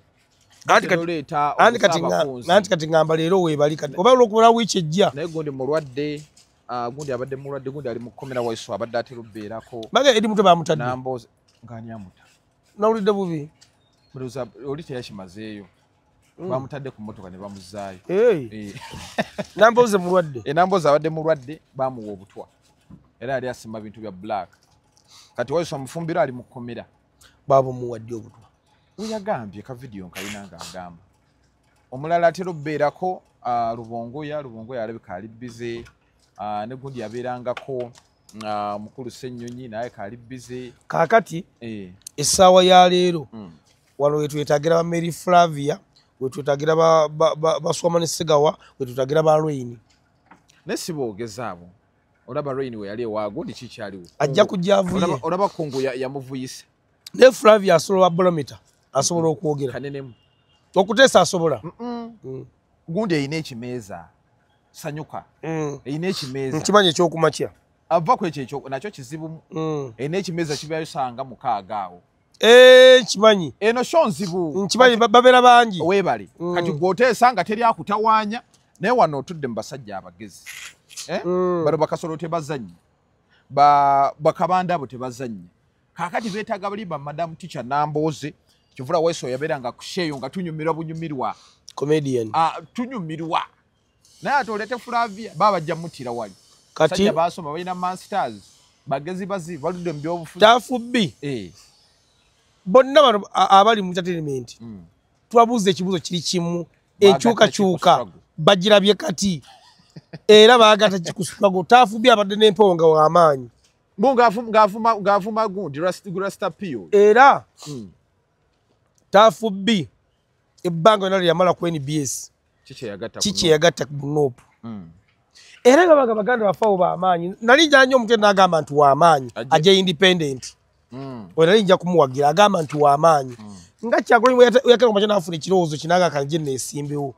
Anti kati ngamba leero weebali kati oba olwokubira wiiki ejja. Naye gundi mulwadde. Gundi abadde mulwadde, gundi ali mu kkomera Waiswa abadde atera obbeerako. Baga Eddie Mutwe bamutadde. Nambooze ng'ani amuta. Nawulidde bubi. Ndowooza oli teyakimazeeyo. Bamutadde ku mmotoka ne bamuzzaayo. Nambooze mulwadde. Nambooze abadde mulwadde bamuwa obutwa. Era yali asima bintu bya black. Kati Waiswa mufumbiro ali mu kkomera. Baabumuwadde obutwa. Weyagambye ka vidiyo nkalina ng'agamba. Omulala atera obbeerako Lubongoya alabika ali bize. Ne gundi yabeerangako mukulu Ssennyonyi naye kali bize. Kaakati essaawa ya leero wano wetwetaagira ba Mary Flavia, wetwetaagira ba Suleiman Ssegawa, wetwetaagira ba Rain. Naye si boogeza abo. Olaba Rain we yali ewa gundi kikyaliwo. Ajja kujja avuye. Olaba Kongo yamuvuyise. Ne Flavia asobola barometer, asobola okwogera. Kanenemu. Okuteesa asobola. Gundi erina ekimeeza. Sanyuka. Erina ekimeeza. Nkimanyi ekyokumakya. Ava ku ekyo ekyo nakyo kizibu. Erina ekimeeza kibeerayo sanga 6 awo. Nkimanyi. Eno sho nzibu. Nkimanyi babeera bangi. Weebale. Kati gw'oteesa nga teri akutawaanya naye wano otudde mu basajja abagezi. Bano bakasolo tebazannya. Bakabanda abo tebazannya. Kaakati beetaaga bali ba Madam Teacher Nambooze. Kivula Waiswa yabeeranga ku sheeyo nga tunyumirwa bunyumirwa. Comedian. Tunyumirwa. Naye ate oleete Flavia baba bajja mutira wali. Kati basajja baasoma balina masters bagezi bazi baludde mu byobufuzi. Tuff B. Bonna bano abali mu entertainment twabuuza ekibuuzo kiri kimu, enkyukakyuka bagirabye kati era baagatta ki ku struggle. Tuff B abadde n'empewo nga w'amaanyi. Ng'avuma gundi Rasta P. Era Tuff B ebbanga lyonna lye yamala ku NBS kiki yagatta ku NUP. Era nga baga baganda bafawo b'amaanyi. Nali nja nnyo omutwe n'agamba nti w'amaanyi ajje independent. Oyo nali nja kumuwagira agamba nti w'amaanyi. Nga Kyagulanyi yakera ku makya n'afuna ekirowoozo kinaga kanje neesimbewo,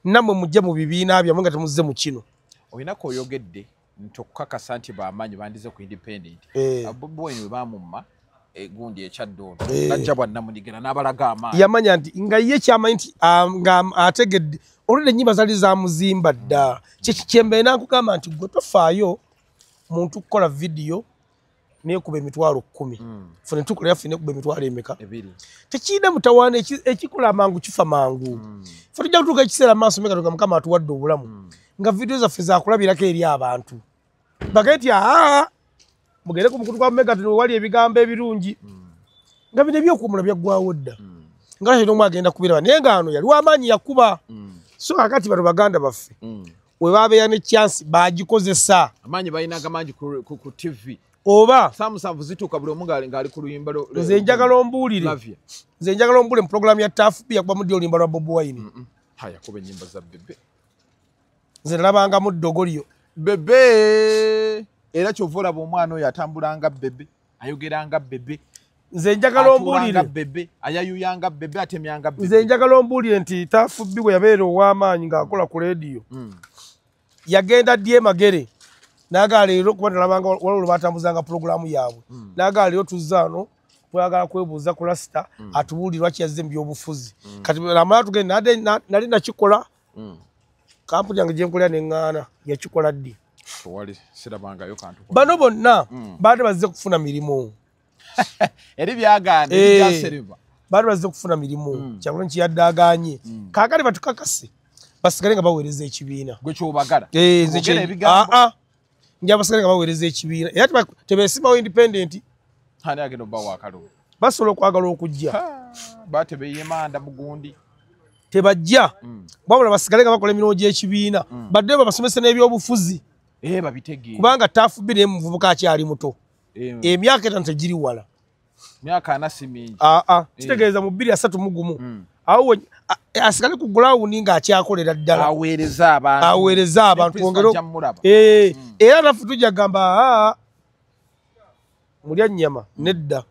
nammwe mujje mu bibiina byammwe nga temuzze mu kino. Olina koyogedde nti okukakasa nti bamaanyi bandize ku independent. Bobi Wine we bamumma egundi ekyadde ono najja bwannamunigera n'abalaga amaanyi. Yamanya nti nga ye kyamanyi nti nga ategedde olwedde ennyimba zaali zamuzimba dda. Kyembeera nkugamba nti gwe tofaayo muntu kukola vidiyo nekuba 10,000. Ffe ne tukola yaffe nekuba 2,000. Tekirina mutawaana, ekikola amangu kifa mangu. Ffe tujja kutuuka ekiseera maaso meka nga Mukama atuwadde obulamu nga vidiyo zaffe zakulabirako eri abantu. Bagende nti aa mugende ku mukutu gwa Megaton wali ebigambo ebirungi. Nga bino ebyokuwumula byaggwawo dda. Nga lwaki n'omu agenda kubiraba naye nga ano yali w'amaanyi yakuba. So kakati bano baganda baffe we babeera ne chance bagikozesa. Amaanyi balina gamangi ku TV. Oba saa 7 zituuka buli omu ng'ali ku luyimba. Nze njagala ombuulire. Nze njagala ombuulire mu pulogulaamu ya Tuff B yakuba muddi oluyimba lwa Bobi Wine. Yakuba ennyimba za Bebe. Nze nalabangamu ddogo lyo. Bebe era kyova olaba omwana oyo atambulanga Bebe, ayogeranga Bebe. Nze njagala ombuulire. Bebe, ayayuyanga Bebe, atemyanga Bebe. Nze njagala ombuulire nti Tuff B bwe yabeera ow'amaanyi ng'akola ku leediyo. Yagenda ddi e Magere n'agala leero kuba nalabanga waliwo lwe batambuzanga pulogulaamu yaabwe. N'agala leero tuzze ano twagala kwebuuza ku Rasta atubuulire lwaki yazze mu byobufuzi. Kati amala tugenda nali nakikola kampuni yange gye nkolera ne ŋŋaana yakikola ddi. Sirabangayo kantu. Bano bonna baali bazze kufuna mirimu. Eri byagaana, eri byasereba. Baali bazze kufuna mirimu. Kyagulanyi kiyadde agaanye. Kaakati batukakase basigale nga baweereza ekibiina. Gwe ky'obagala. Nze nja basigale nga baweereza ekibiina. Era tebeesimawo independent. Ani agenda obbawo akalulu? Basobola okwagala okujja. Batebeeyemanda mugundi. Tebajja. Wabula basigale nga bakola emirimu gy'ekibiina. Baddeyo babasomese n'ebyobufuzi. Babitegeere. Kubanga Tuff B naye muvubuka akyali muto. Emyaka 5 tegiri wala. Myaka 40 si mingi. Kitegeeza mu 2031. Awo asigale ku ground ng'akyakolera ddala. Aweereza abantu. Aweereza abantu. Era naffe tujja kugamba mulya nnyama nedda.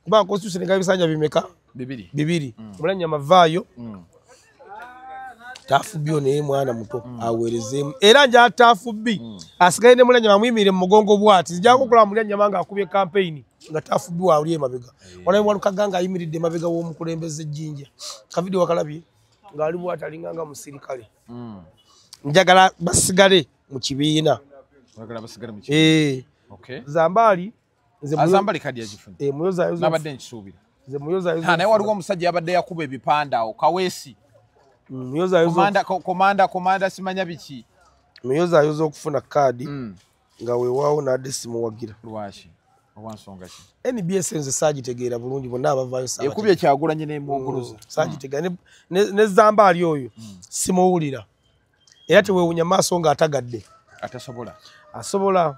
Kubanga constitution egaba ebisanja bimeka? Bibiri. Mulya nnyama vaayo. Tuff B naye mwana muto aweerezeemu. Era nja Tuff B asigale ne mulya nnyama amuyimirire mu mugongo bw'ati. Nja kukola mulya nnyama ng'akubye campaign nga Tuff B waali emabega. Walabe Walukaga ng'ayimiridde emabega w'omukulembeze Jjinja. Kavidiyo wakalabye ng'ali bw'ati alinga nga musirikale. Njagala basigale mu kibiina. Njagala basigale mu kibiina. Zambaali Azambali kadi yagifunye. Muyozayoza. Nabadde nkisuubira. Nze muyozayoza. Naye waliwo omusajja yabadde yakuba ebipande awo Kaweesi. Muyozayoza. Komanda simanya biki. Muyozayoza okufuna kaadi nga weewaawo n'adde simuwagira. Lwaki? Oba nsonga ki? NBS nze saagitegeera bulungi bonna abavaayo saabategeera. Ekubye Kyagulanyi n'emwogoloza. Saagitegeera ne Zambaali oyo simuwulira. Era teweewunya maaso ng'atagadde. Atasobola. Asobola.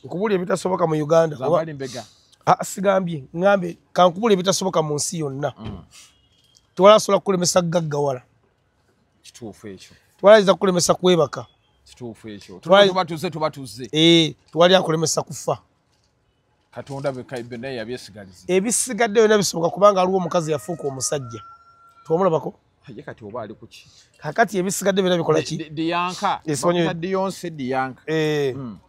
Nkubulira ebitasoboka mu Uganda. Zambaali mbega. Sigambye, ngambe kankubulira ebitasoboka mu nsi yonna. Tewali asobola kukulemesa gaggawala. Kituufu ekyo. Tewali ayinza kukulemesa kwebaka. Kituufu ekyo. Tuba tuzze. Tewali akulemesa kufa. Katonda naye yabyesigaliza. Ebisigadde byonna bisoboka kubanga aliwo omukazi yafuuka omusajja. Twamulabako? Ye kati oba ali ku ki? Kakati ebisigadde byonna bikola ki? Diyanka. Diyonse Diyanka.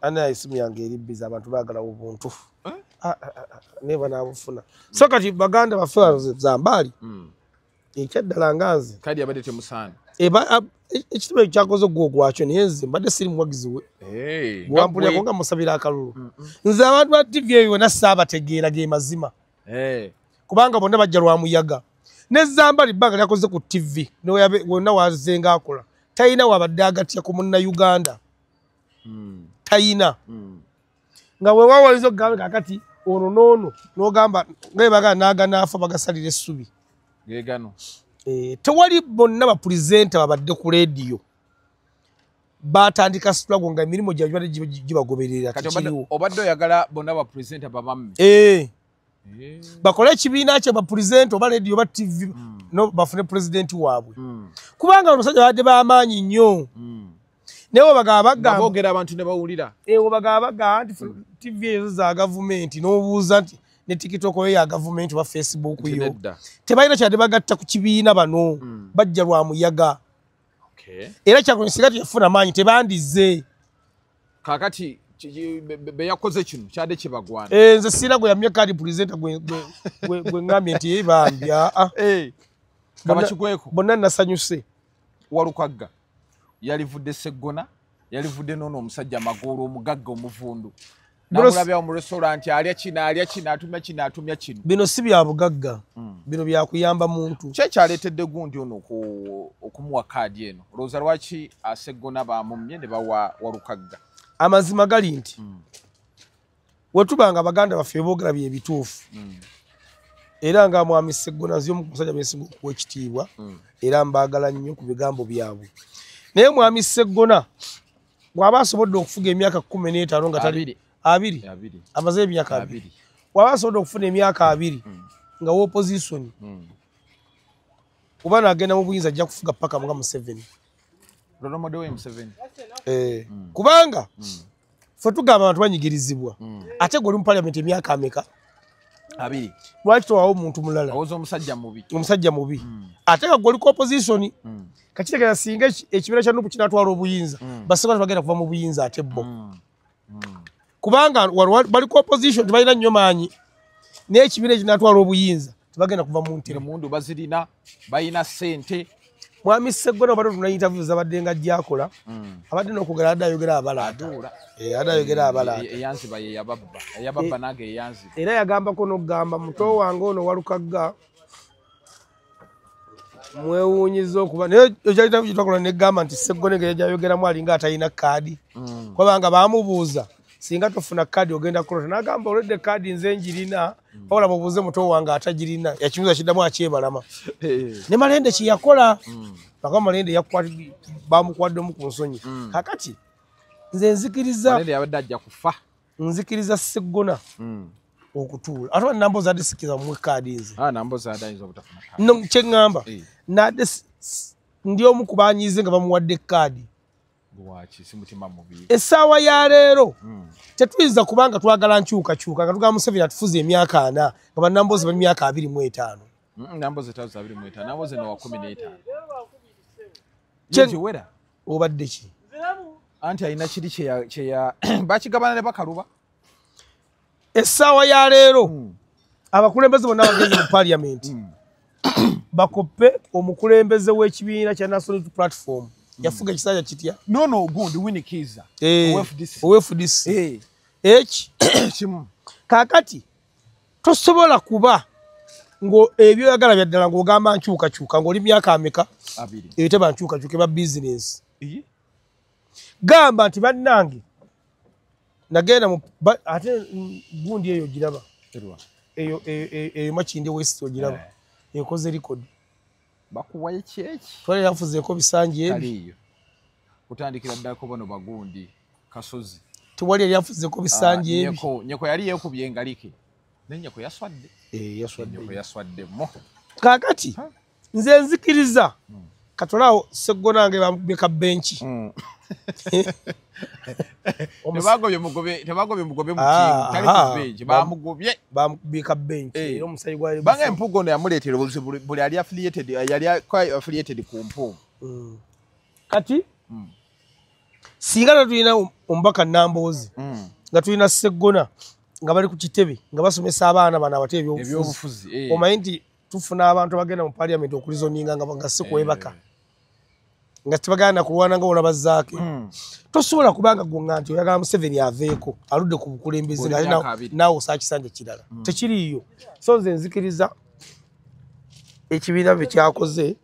Ana esimu yange eri biza abantu baagala obuntu. Naye banaabufuna. So kati baganda baffe Zambaali. Ekyaddala nga nze. Kadi abadde temusaana. Ekitebe kyakoze ogwo gwakyo naye nze mbadde siri muwagizi we. Bwampulirako nga musabira akalulu. Nze abantu ba TV eyo yonna saabategeera ge mazima. Kubanga bonna bajja lwa muyaga. Ne Zambaali bbanga lyakoze ku TV wonna wazze ng'akola. Talina wabadde agatya ku Munnayuganda. Talina. Nga weewaawo oyinza okugamba kaakati ono n'ono n'ogamba nga bwe bagamba n'aga n'afa bagasalira essubi. Geegano. Tewali bonna bapulezenta babadde ku leediyo batandika struggle nga emirimu gyabwe gibadde gibagoberera. Obadde oyagala bonna bapulezenta babamme. Bakole ekibiina kye bapulezenta oba leediyo oba TV bafune pulezidenti waabwe. Kubanga omusajja babadde b'amaanyi nnyo. Naye webagaba bagamba boogera abantu ne bawulira. Webagaba bagamba nti TV ezo za gavumenti n'obuuza nti ne TikTok yo ya gavumenti wa Facebook yo. Tebalina kyadde bagatta ku kibiina bano bajja lwa muyaga. Era Kyagulanyi singa teyafuna maanyi tebandize. Kaakati be yakoze kino kyadde kibagwana. Nze sirina gwe yamye kaadi presenter gwe ŋŋambye nti bambi kabakigweko bonna nasanyuse. Walukagga yalivudde Sseggona, yalivudde n'ono omusajja Magoola omugagga omuvundu. Namulabyawo mu restaurant alya kino alya kino atumya kino atumya kino. Bino si bya bugagga, bino byakuyamba muntu. Ki ekyaleetedde gundi ono okumuwa kaadi eno? Olowooza lwaki Sseggona bamumye ne bawa Walukagga? Amazima gali nti wetuba nga baganda baffe boogera bye bituufu, era nga mwami Sseggona nze omu ku musajja bensinga okuwa ekitiibwa, era mbaagala nnyo ku bigambo byabwe. Naye mwami Sseggona bw'aba asobodde okufuga emyaka 15 nga tali abiri, amaze emyaka 20, bw'aba asobodde okufuna emyaka 20 nga opposition, kuba n'agenda mu buyinza ajja kufuga paka nga Museveni. Kubanga ffe tugamba abantu banyigirizibwa, ate gwe oli mu parliament emyaka ameka? 2. Lwaki towawo omuntu mulala? Owoza omusajja mubi. Omusajja mubi. Ate nga gwe oli ku opposition, kakitegeeza singa ekibiina kya NUP kinaatwala obuyinza, Basseggona tebagenda kuva mu buyinza ate bo. Kubanga bali ku opposition tebalina nnyo maanyi, naye ekibiina ekinaatwala obuyinza tebagenda kuva mu ntebe. Emundu bazirina, balina ssente. Mwami Sseggona obadde otuna interview zabadde nga gy'akola, abadde n'okwogera adde ayogera abalaata. Adde ayogera abalaata. Eyanziba ye yababba. Eyababba nange eyanziba. Era yagambako n'okugamba muto wange ono Walukagga mwewuunyiza okuba naye ekya interview gye twakola negamba nti Sseggona engeri gy'ayogeramu alinga atalina kaadi. Kubanga baamubuuza singa tofuna kaadi ogenda kukolota, n'agamba olwedde kaadi nze njirina, wabula mubuuze muto wange atagirina. Yakibuuza kiddamu akyebalama. Ne Malende kye yakola, paka Malende bamukwaddemu ku nsonyi. Kaakati nze nzikiriza Malende yabadde ajja kufa. Nzikiriza Sseggona okutuula. Ate Nambooze adde sikkiriza mumuwe kaadi nze. Nambooze adde ayinza obutafuna kaadi. No, kye ŋŋamba, nadde ndi omu ku banyiize nga bamuwadde kaadi. Essaawa ya leero tetuyinza kubanga twagala nkyukakyuka nga tugamba Museveni atufuze emyaka 4 nga bannambooze bali myaka 25. Nambooze tazuza 25, Nambooze no wa 15. Obadde ki? Anti alina kiri kye bakigabana ne bakaluba. Essaawa ya leero abakulembeze bonna abagenze mu parliament bakoppe omukulembeze w'ekibiina kya National Platform. Yafuga ekisajja kitya? No gundi Winnie Kiiza. OFDC. Eki kimu. Kaakati tosobola kuba ngo ebyoyagala bya ddala ng'ogamba nkyukakyuka ng'oli myaka ameka? 2. Eyo teba nkyukakyuka eba business. Gamba nti bannange nagenda mu ate gundi eyo giraba. Eyo eyo Makindye West ogiraba. Ekoze record. Bakuwa ekyeki. Twali yafuzeeko bisanji ebi. Kutandikira ddako bano bagundi Kasozi. Tewali yali yafuzeeko bisanji ebi. Nyeko yali yeekubye engalike. Naye Nyeko yaswadde. Yaswadde. Nyeko yaswadde mo. Kaakati nze nzikiriza katolaawo Sseggona nge bamukubye ka benchi. Tebagobye mugobe mu tiimu. Tali ku benchi bamugobye. Bamukubye ka benchi. Era omusayi gwa Banga Empuga ono yamuleetera obuzibu buli yali affiliated yali affiliated ku Mpuuga. Kati singa tulina omubaka Nambooze nga tulina Sseggona nga bali ku kitebe nga basomesa abaana bano abato ebyobufuzi. Omanyi nti tufuna abantu abagenda mu parliament okulizoninga nga si kwebaka. Nga tebagenda kulwana nga olaba Zaake. Tosobola kubanga gwonga nti oyagala Museveni aveeko aludde ku bukulembeze nga naawe osaa kisanja kirala. Tekiriiyo. So nze nzikiriza ekibiina bye kyakoze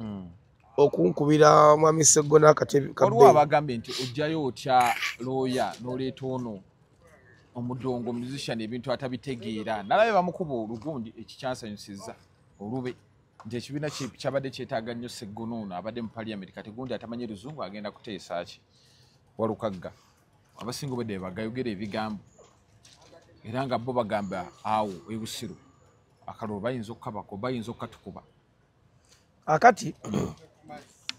okunkubira mwami Sseggona akatebe. Waliwo abagambye nti ojjayo otya looya n'oleeta ono omudongo musician ebintu atabitegeera. Nalabye bamukuba olugundi ekikyansanyusizza olube nti ekibiina kyabadde kyetaaga nnyo Sseggona ono abadde mu parliament kati gundi atamanyi luzungu agenda kuteesa ki Walukagga. Abasinga obwedde bagayogera ebigambo era nga bo bagamba awo e Busiro akalulu bayinza okukabako bayinza okukatukuba. Akati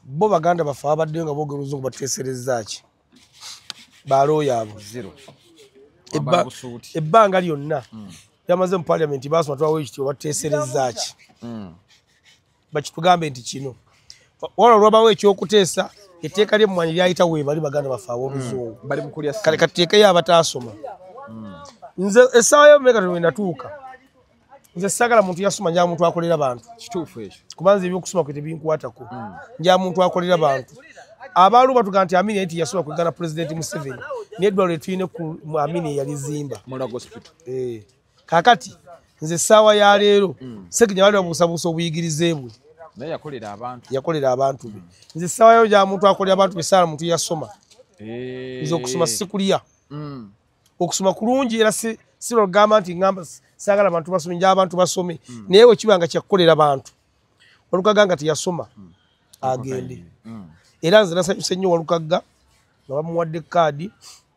bo baganda baffe abaddeyo nga boogera oluzungu bateeserezza ki? Balooya abo. Ebbanga lyonna Byamaze mu parliament basoma twawe ekitiibwa bateesereza ki? Bakitugambe nti kino. Wala olwabawo ekyokuteesa etteeka ly'emmwanyi lyayita weebali baganda baffe ab'oluzungu. Bali mu kulya Kale katuteekeyo abataasoma. Nze essaawa yo Megaton we natuuka. Nze saagala muntu yasoma nja muntu akolera bantu. Kituufu ekyo. Kuba nze ebyokusoma kwe tebinkwatako. Nja muntu akolera bantu. Abaalu batuga nti Amini yali teyasoma kwegana Pulezidenti Museveni. N'eddwaliro lye tulina ku Amini yalizimba. Mulago Hospital. Kaakati nze essaawa ya leero Ssekinya bali babuusabuusa obuyigirize bwe. Naye yakolera abantu. Yakolera abantu be. Nze essaawa yo gya muntu akolera abantu be saala muntu yasoma. Nze okusoma sikulya. Okusoma kulungi era si lwagamba nti ngamba saagala abantu basome nja abantu basome. Naye bwe kiba nga kyakukolera bantu. Walukagga nga teyasoma agende. Era nze nasanyuse nnyo Walukagga nga bamuwadde kaadi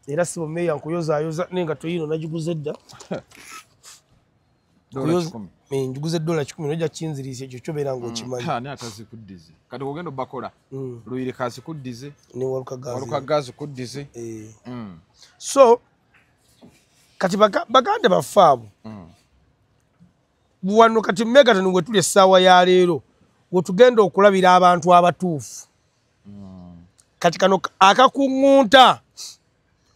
era si meeya nkuyozaayoza naye nga toyino nagiguze dda. Njiguze $100 nojja kinziriisa ekyo kyobeera ng'okimanyi. Ani atazikuddize? Kati ogenda obakola Luyirika azikuddize ne Walukagga Walukagga azikuddize. So kati baganda baffe abo wano kati Megaton we tuli essaawa ya leero we tugenda okulabira abantu abatuufu. Kati kano akakuŋŋunta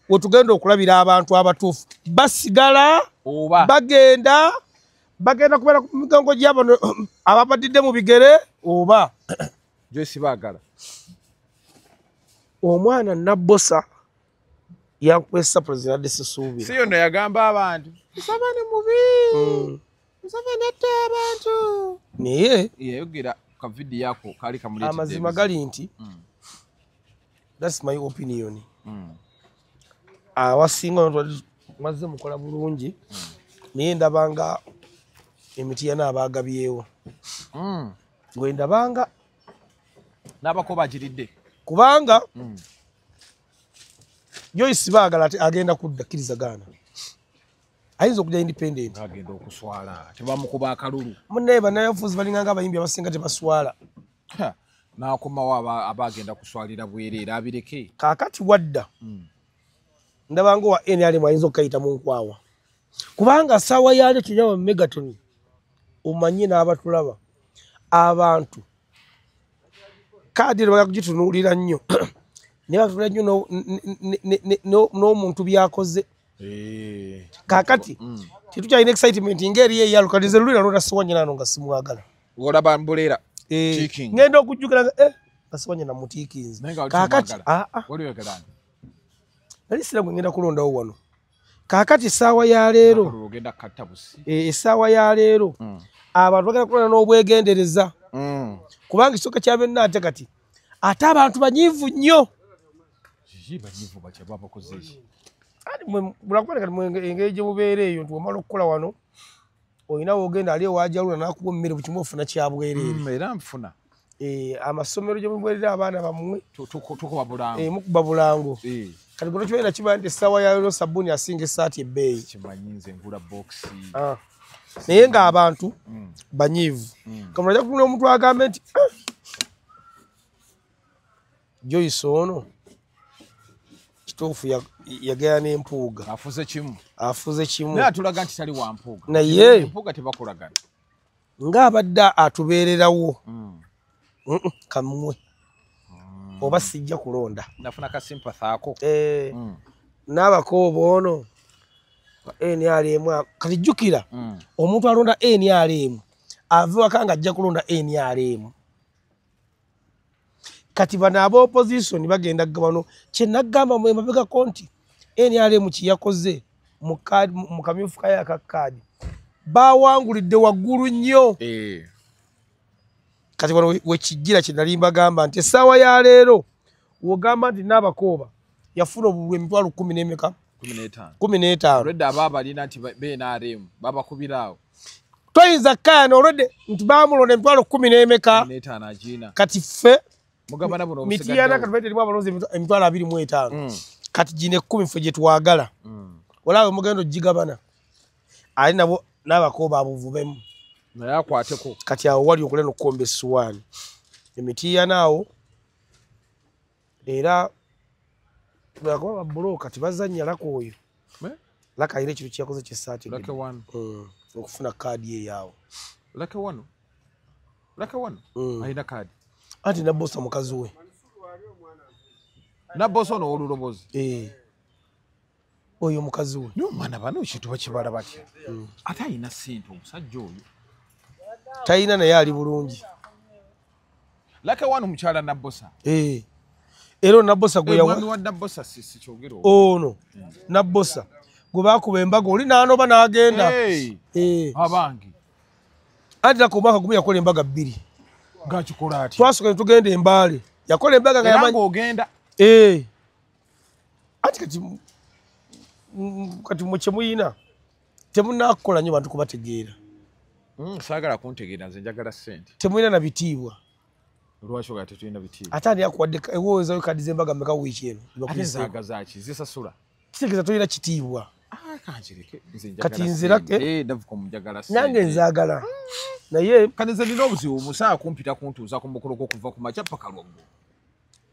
we tugenda okulabira abantu abatuufu basigala oba bagenda kubeera ku migongo gy'abano ababadidde mu bigere oba Joyce Baagala. Omwana Nabbosa yankwesa President adde sisuubira. Si yono yagamba abantu Museveni mubi, Museveni atta abantu. Naye yayogera ka vidiyo ako kaali kamuleetedde amazima gali nti that's my opinion. Awasinga mazze mukola bulungi naye ndabanga Emitiana abaagabyewo. Gwe ndabanga n'abako bagiridde kubanga Joyce Baagala agenda kudda kkiriza gaana. Ayinza okujja independent. Agenda okuswala tebamukuba akalulu. Munnaye bannabyabufuzi balinganga abayimbi abasinga tebaswala. N'akomawo aba agenda kuswalira bwereere abireke. Kaakati wadda ndabanga owa NRM ayinza okukayita mu nkwawa. Kubanga ssaawa ya leero tulina Megaton omanye n'abatulaba abantu kaadi eno bagala kugitunuulira nnyo naye batunuulira nnyo n'omuntu by'akoze. Kaakati tetukyalina excitement ng'eri eyalukati nze luli nalonda Ssewanyana ano nga simwagala. Olaba mbuleera ngenda okujjukira nga Ssewanyana mutiikinze. Kaakati nali sira gwe ngenda kulondawo wano. Kaakati essaawa ya leero essaawa ya leero abantu bagenda kulonda n'obwegendereza kubanga ekisooka kya byonna ate kati ate abantu banyiivu nnyo. Engeri gye mubeera eyo nti omala okukola wano olina w'ogenda ali ewajalula n'akuwa emmere buli kimu ofuna kya bwereere. Era nfuna. Amasomero gye mubeerera abaana bammwe tukuba bulango. Mukuba bulango. Kati gwe tokimanyi nakiba nti essaawa ya leero sabbuuni asinga essaati ebbeeyi. Kimanyi nze ngula bookisi. Naye ng'abantu banyiivu. Kamuntu ajja kutunula omuntu agambe nti Joyce ono kituufu yagaya n'empuuga. Afuze kimu. Afuze kimu. Naye atulaga nti tali wa mpuuga. Naye empuuga tebakolagana. Ng'abadde atubeererawo. Kammwe. Oba sijja kulonda. Nafuna ka sympathy ako. N'abakooba ono NRM kati jjukira omuntu alonda NRM ava waka ng'ajja kulonda NRM. Kati bano aba opposition bagenda bano kye nagamba mu emabegako nti NRM kye yakoze mu kamyufu kayo aka kaadi bawangulidde waggulu nnyo. Kati wano wekijjira kye nali mbagamba nti essaawa ya leero w'ogamba nti Nabakooba yafuna obululu emitwalo 10 n'emeka? 15. Olwedde aba abalina nti BNRM babakubira awo. Toyinza kkaana olwedde nti baamulonda emitwalo 10 n'emeka? 15 Kati ffe mugabana buno Mityana kati baite erimu abalonzi emitwalo 25. Kati gino 10 ffe gye twagala. Olaba mugenda ogigabana. Ali nabo Nabakooba abuvubemu. Naye akwateko. Kati awo wali okulya n'okukomba essuwaani. Emityana awo era lwakuba babbulooka tebazannyalako oyo. Lucky alina ekintu kyeyakoze kyesaati okufuna kaadi eyaawo. Lucky wano alina kaadi. Anti Nabbosa mukazi we. Nabbosa ono ow'olulobozi. Oyo mukazi we. Naye omwana bano ekintu bakibala batya? Ate alina ssente omusajja oyo. Talina naye ali bulungi. Lucky wano mukyala Nabbosa. Era Nabbosa gwe yawa. Mwami wa Nabbosa sisi kyogero. Ono Nabbosa gwe baakuba embaga oli n'anoba n'agenda. Abange. Anti Lucky omwaka gumu yakola embaga 2. Ng'akikola atya? Twasooka ne tugenda e Mbale. Yakola embaga nga yamanyi. Era ng'ogenda. Anti kati mwe kye muyina temunaakukola nnyo bantu kubategeera. Saagala kuntegeera nze njagala ssente. Temulina na bitiibwa. Lwaki ogamba tetulina bitiibwa? Ate ani akuwadde ewowezayo kaadi z'embaga mmeka wiiki eno? Ate nzaagaza ki? Zisasula. Kitegeeza tolina kitiibwa. Kankireke. Kati nze Lucky. Ndavuka njagala ssente. Nange nzaagala. Naye kati nze nina obuzibu omusawo kumpita kuntuuza ku mukolo gw'okuva ku makya paka lwaggulo.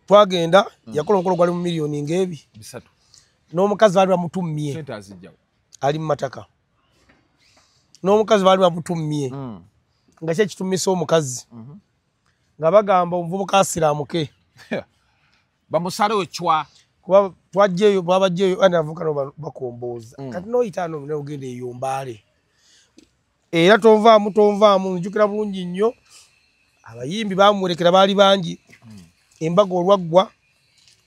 Twagenda yakola omukolo gwali mu miliyoni ng'ebi. 3. N'omukazi baali bamutummye. Ssente azijjawo. Ali mu mataka. N'omukazi baali bamutummye. Nga ki ekitummisa omukazi? Nga bagamba omuvubuka asiraamuke. Bamusalewo cwa. Kuba twajjeeyo babajjeeyo ani abavubuka nabo bakombooza. Kati n'oyita ano n'ogenda eyo Mbale. Era tonvaamu nzijukira bulungi nnyo. Abayimbi baamuwerekera baali bangi. Embaga olwaggwa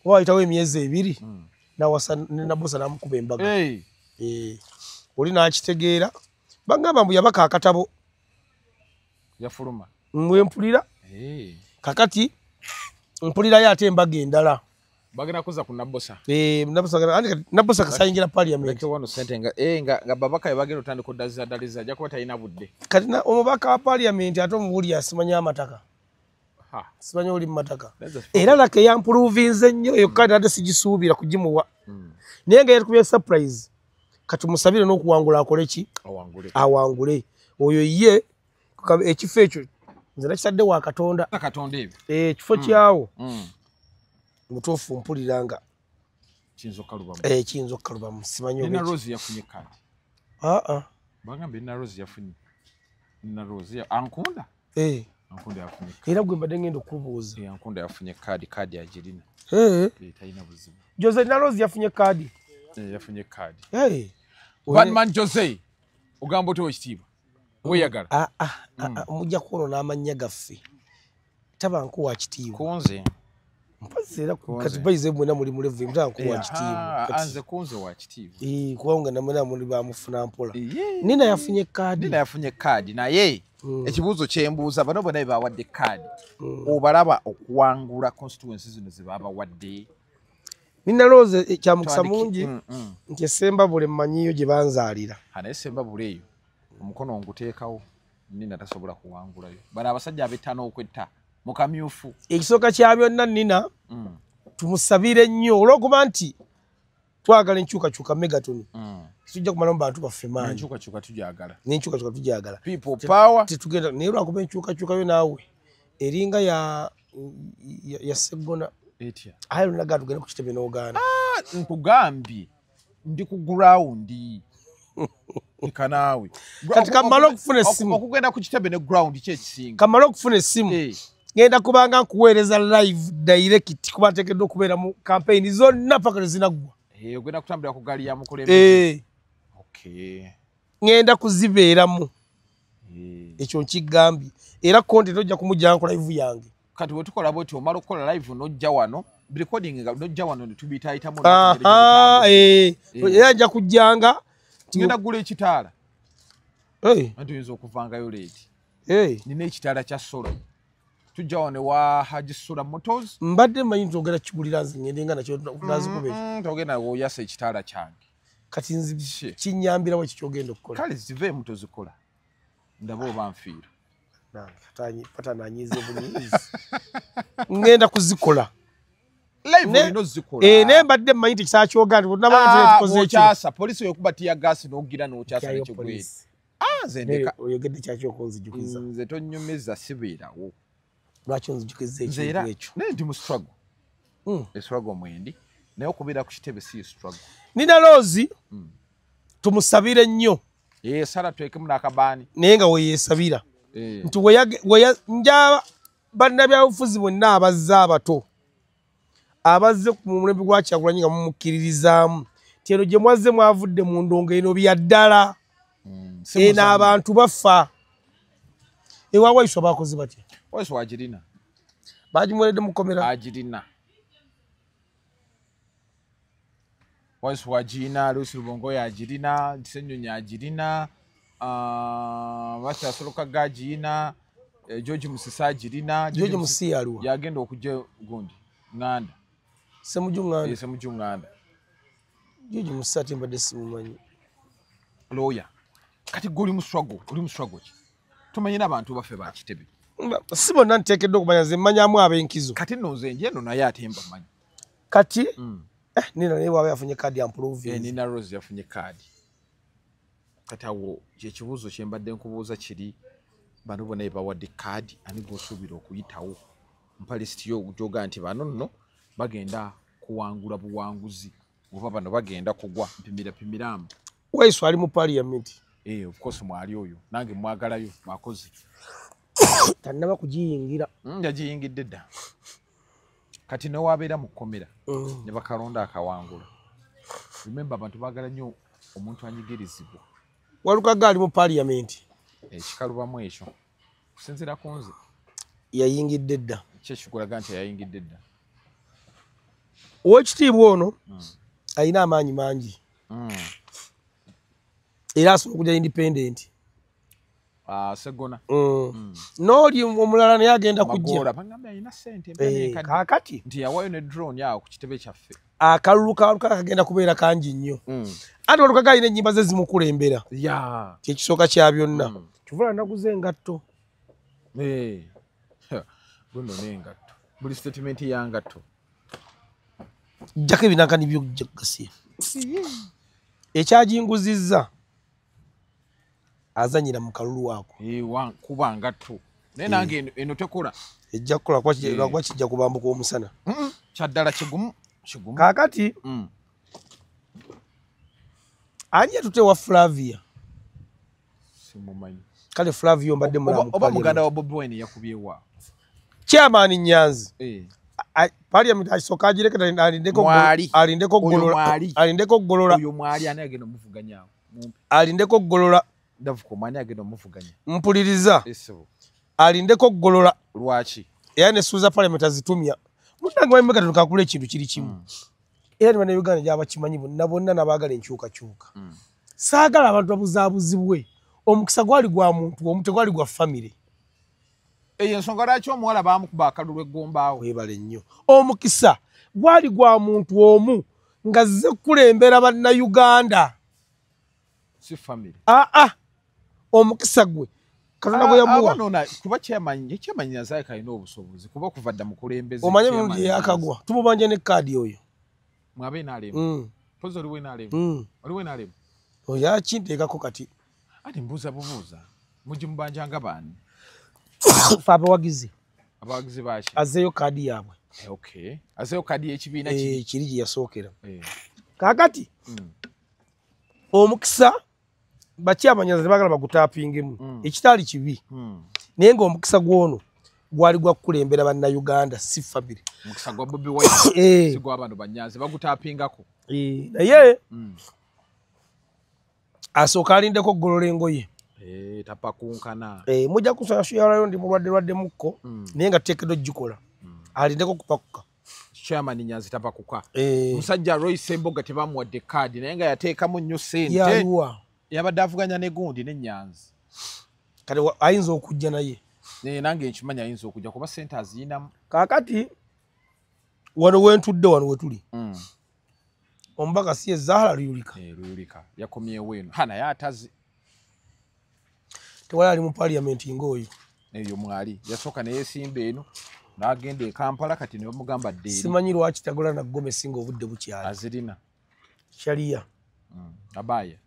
oba wayitawo emyezi 2 nawasa ne Nabbosa n'amukuba embaga. Oli n'akitegeera. Bagamba mbu yabaka akatabo. Yafuluma. Mwe mpulira. Kakati mpulirayo ate embaga endala. Bagenda kuza ku Nabbosa. Nabbosa kasayingira parliament. Lucky wano ssente nga nga babaka bagenda otandika oddaliza ajja kuba talina budde. Kati omubaka wa parliament ate omuwulira asimanya amataka. Simanyi oli mu mataka. Era Lucky yampuruvinze nnyo eyo kaadi ate sigisuubira kugimuwa. Naye nga yatukubye surprise. Kati musabire n'okuwangula akole ki? Awangule. Oyo ye ekifo ekyo nze nakitadde wa Katonda. Katonda ebyo. Ekifo kyawo. Mutuufu mpulira nga kiyinza okukalubamu. Kiyinza okukalubamu. Simanyi Nina Rose yafunye kaadi. Bagambye Nina Rose yafunye. Nina Rose ankunda. Ankunda yafunye. Era gwe mbadde ngenda okubuuza. Ankunda yafunye kaadi, kaadi agirina. Talina buzibu. Jose Nina Rose yafunye kaadi. Yafunye kaadi. Badman Jose ogamba otya ekitiibwa? Weeyagala. Mujja kwonoona amannya gaffe. Taba nkuwa kitiibwa. Kunze. Mpozzi era kati bayize mwena muli mulevu mutaba nkuwa kitiibwa. Nze kunze wa kitiibwa. Kubanga namwena muli bamufuna mpola. Nina yafunye kaadi. Nina yafunye kaadi naye ekibuuzo kye mbuuza bano bonna be bawadde kaadi. Obalaba okuwangula constituency zino ze babawadde. Nina Rose kya mukisa mungi nti Sembabule mmanyiyo gye banzaalira. Naye Sembabule eyo omukono nguteekawo Nina tasobola kuwangulayo. Bano abasajja ab'ettaano okwetta mu kamyufu. Ekisooka kya byonna Nina tumusabire nnyo olw'okuba nti twagala enkyukakyuka Megaton. Tujja kumalamu bantu baffe maanyi. Enkyukakyuka tugyagala. N'enkyukakyuka tugyagala. People power. Tetugenda naye lwakuba enkyukakyuka yo naawe eringa ya Sseggona. Etya. Aye lunaga tugende ku kitebe n'ogaana. Nkugambye ndi ku ground. Nkanaawe. Kati kamala okufuna essimu. Okugenda ku kitebe ne ground ki ekisinga? Kamala okufuna essimu. Ngenda kubanga nkuweereza live direct kuba nteekeddwa okubeera mu campaign zonna paka lwe zinaggwa. Ogenda kutambulira ku ggaali ya mukulembeze. Okay. Ngenda kuzibeeramu. Ekyo nkigambye. Era content ojja kumuggyanga ku live yange. Kati bwe tukola bw'otyo omala okukola live n'ojja wano recording nga n'ojja wano ne tubiyitaayitamu. Era nja kujjanga. Ngenda kugula ekitaala. Anti oyinza okuvangayo leeti. Nina ekitaala kya sola. Tujja wano wa Haji Sula Motors. Mbadde mmanyi nti ogenda kukigulira nze ngende nga nakyo nazikuba ekyo. Togenda oyasa ekitaala kyange. Kati nze kinnyambirawo ekyo ky'ogenda okukola. Kale ziveemu tozikola. Ndaba oba nfiira. Pata nanyize bunyiizi. Ngenda kuzikola. Live olina ozikola. Naye mbadde mmanyi nti ekisaala ky'oganda okyasa poliisi wekuba tear-gas n'ogira n'okyasa nekigwera. Nze ndeka. Oyogedde kyaki okunzijukiza? Nze tonnyumiza sibeerawo. Lwaki onzijukiza ekintu ekyo? Naye ndi mu struggle. Struggle mwendi. Naye okubeera ku kitebe si struggle. Nina Rose Tumusabire nnyo. Sala twekemu n'akabaani. Naye nga weyeesabira. Nti njaba bannabyabufuzi bonna abazze abato abazze ku mulembe gwa Kyagulanyi nga mumukkiririzaamu nti eno gye mwazze mwavudde mu ndongo eno bya ddala. Eno abantu bafa. Ewa Waiswa bakoze batya? Waiswa agirina. Bagimuweredde mu kkomera. Agirina. Waiswa agirina, Lucy Lubongoya agirina, Ssenyonyi agirina, Basasoloka agirina, George Musisi agirina. George Musisi aliwa? Yagenda okujja gundi Nganda. Ssemujju Nganda. Ssemujju Nganda. George Musisi ate mbadde simumanyi. Lawyer. Kati gwe oli mu struggle, oli mu struggle ki? Tumanyi n'abantu baffe ba Kitebe. Si bonna nteekeddwa okumanya, nze mmanyamu ab'enkizo. Kati nno nze nje eno naye ate mbamanyi. Kati Nina naye bw'aba yafunye kaadi ya improvinze. Nina Rose yafunye kaadi. Kati awo ekibuuzo kye mbadde nkubuuza kiri bano bonna bawadde kaadi ani gw'osuubira okuyitawo? Mpa lisiti yo gy'ogaa nti bano nno bagenda kuwangula buwanguzi oba bano bagenda kugwa mpimira pimiramu. Waiswa ali mu parliament. Of course mwali oyo nange mwagalayo mwakoze. Tannaba kugiyingira. Yagiyingidde dda. Kati ne wabeera mu kkomera ne bakalonda akawangula. Remember abantu baagala nnyo omuntu anyigirizibwa. Walukaga ali mu parliament. Ekikalubamu ekyo kusinziira ku nze. Yayingidde dda. Ki ekikulaga nti yayingidde dda? Oweekitiibwa ono alina amaanyi mangi. Era asobola okujja independent. Sseggona. N'oli omulala naye agenda kujja. Bagamba alina ssente empya. Kaakati nti yawaayo ne drone awo ku kitebe kyaffe. Akalulu ka Walukaga kagenda kubeera kangi nnyo. Anti Walukaga alina ennyimba ze zimukulembera. Kyekisooka kya byonna. Kyova naguze engatto. Guno n'engatto. Buli statement ya ngatto. Jjako ebinankani byo gasiya. Ekyaginguzizza azanyira mu kalulu ako. Kuba ngatto. Naye nange eno tekola. Ejja kukola kuba kijja kubambuka omusana. Kyaddala kigumu. Kaakati ani yatutte wa Flavia? Simumanyi. Kale Flavia mbadde mulamu. Oba muganda wa Bobi Wine yakubye wa? Chairman Nyanzi. Parliament asooka agireke alindeko golola. Oyo mwali ani agenda omuvuganya awo? Alindeko golola. Ndavuka omwani agenda omuvuganya. Mpuliriza. Alindeko golola. Lwaki? Era ne Suza parliament azitumya. Munnange wamwe katono kakula ekintu kiri kimu. Era ne bannayuganda gy'abakimanyi bonna bonna n'abaagala enkyukakyuka. Saagala abantu babuzaabuzibwe. Omukisa gwali gwa muntu omu tegwali gwa famire. Eyo ensonga lwaki omuwala baamukuba akalulu eggombaawo? Weebale nnyo. Omukisa gwali gwa muntu omu nga zze kukulembera bannayuganda. Si famire. Omukisa gwe Katonda gwe yamuwa. Kuba kyemanyi Nyanzi alina obusobozi kuba kuva dda mukulembeze. Omanye emirundi gye yakagwa. Tumubanja ne kaadi oyo. Mwabe NRM. Mpozi oliwo NRM. Oliwo NRM. Oyo akinteekako kati. Ati mbuuza bubuuza. Mugimubanja nga baani? Ffe abawagizi. Abawagizi baaki? Azzeeyo kaadi yaabwe. Okay. Azzeeyo kaadi y'ekibiina kiri. Kiri gye yasookera. Kaakati omukisa bakyamanyaza tebaagala bagutaapingemu. Ekitaali kibi. Naye ng'omukisa gw'ono gwali gwa kukulembera bannayuganda si famire. Omukisa gwa Bobi Wine si gwa bano Banyanzi bagutaapingako. Naye asooka alindeko okugolola engoye. Tapakunkana. Mujja kusasulayo ndi mulwadde lwaddemukko naye nga tuteekeddwa okugikola. Alindeko okupakuka. Chairman Nyanzi tapakuka. Musajja Roy Ssemboga tebamuwadde kaadi naye nga yateekamu nnyo ssente. Yaluwa. Yabadde avuganya ne gundi ne Nyanzi. Kale ayinza okujja naye. Nange nkimanyi ayinza okujja kuba ssente aziyinamu. Kaakati wano wentudde wano wetuli. Omubaka si ye Zahara Luyulika. Luyulika yakomyewo eno. Naye atazi. Tewali ali mu parliament ng'oyo. Eyo mwali yasooka ne yeesimba eno n'agenda e Kampala kati ne bamugamba dde eri. Simanyi lwaki tagola na gomesi ng'obudde bukyali. Azirina. Sharia. Abaya.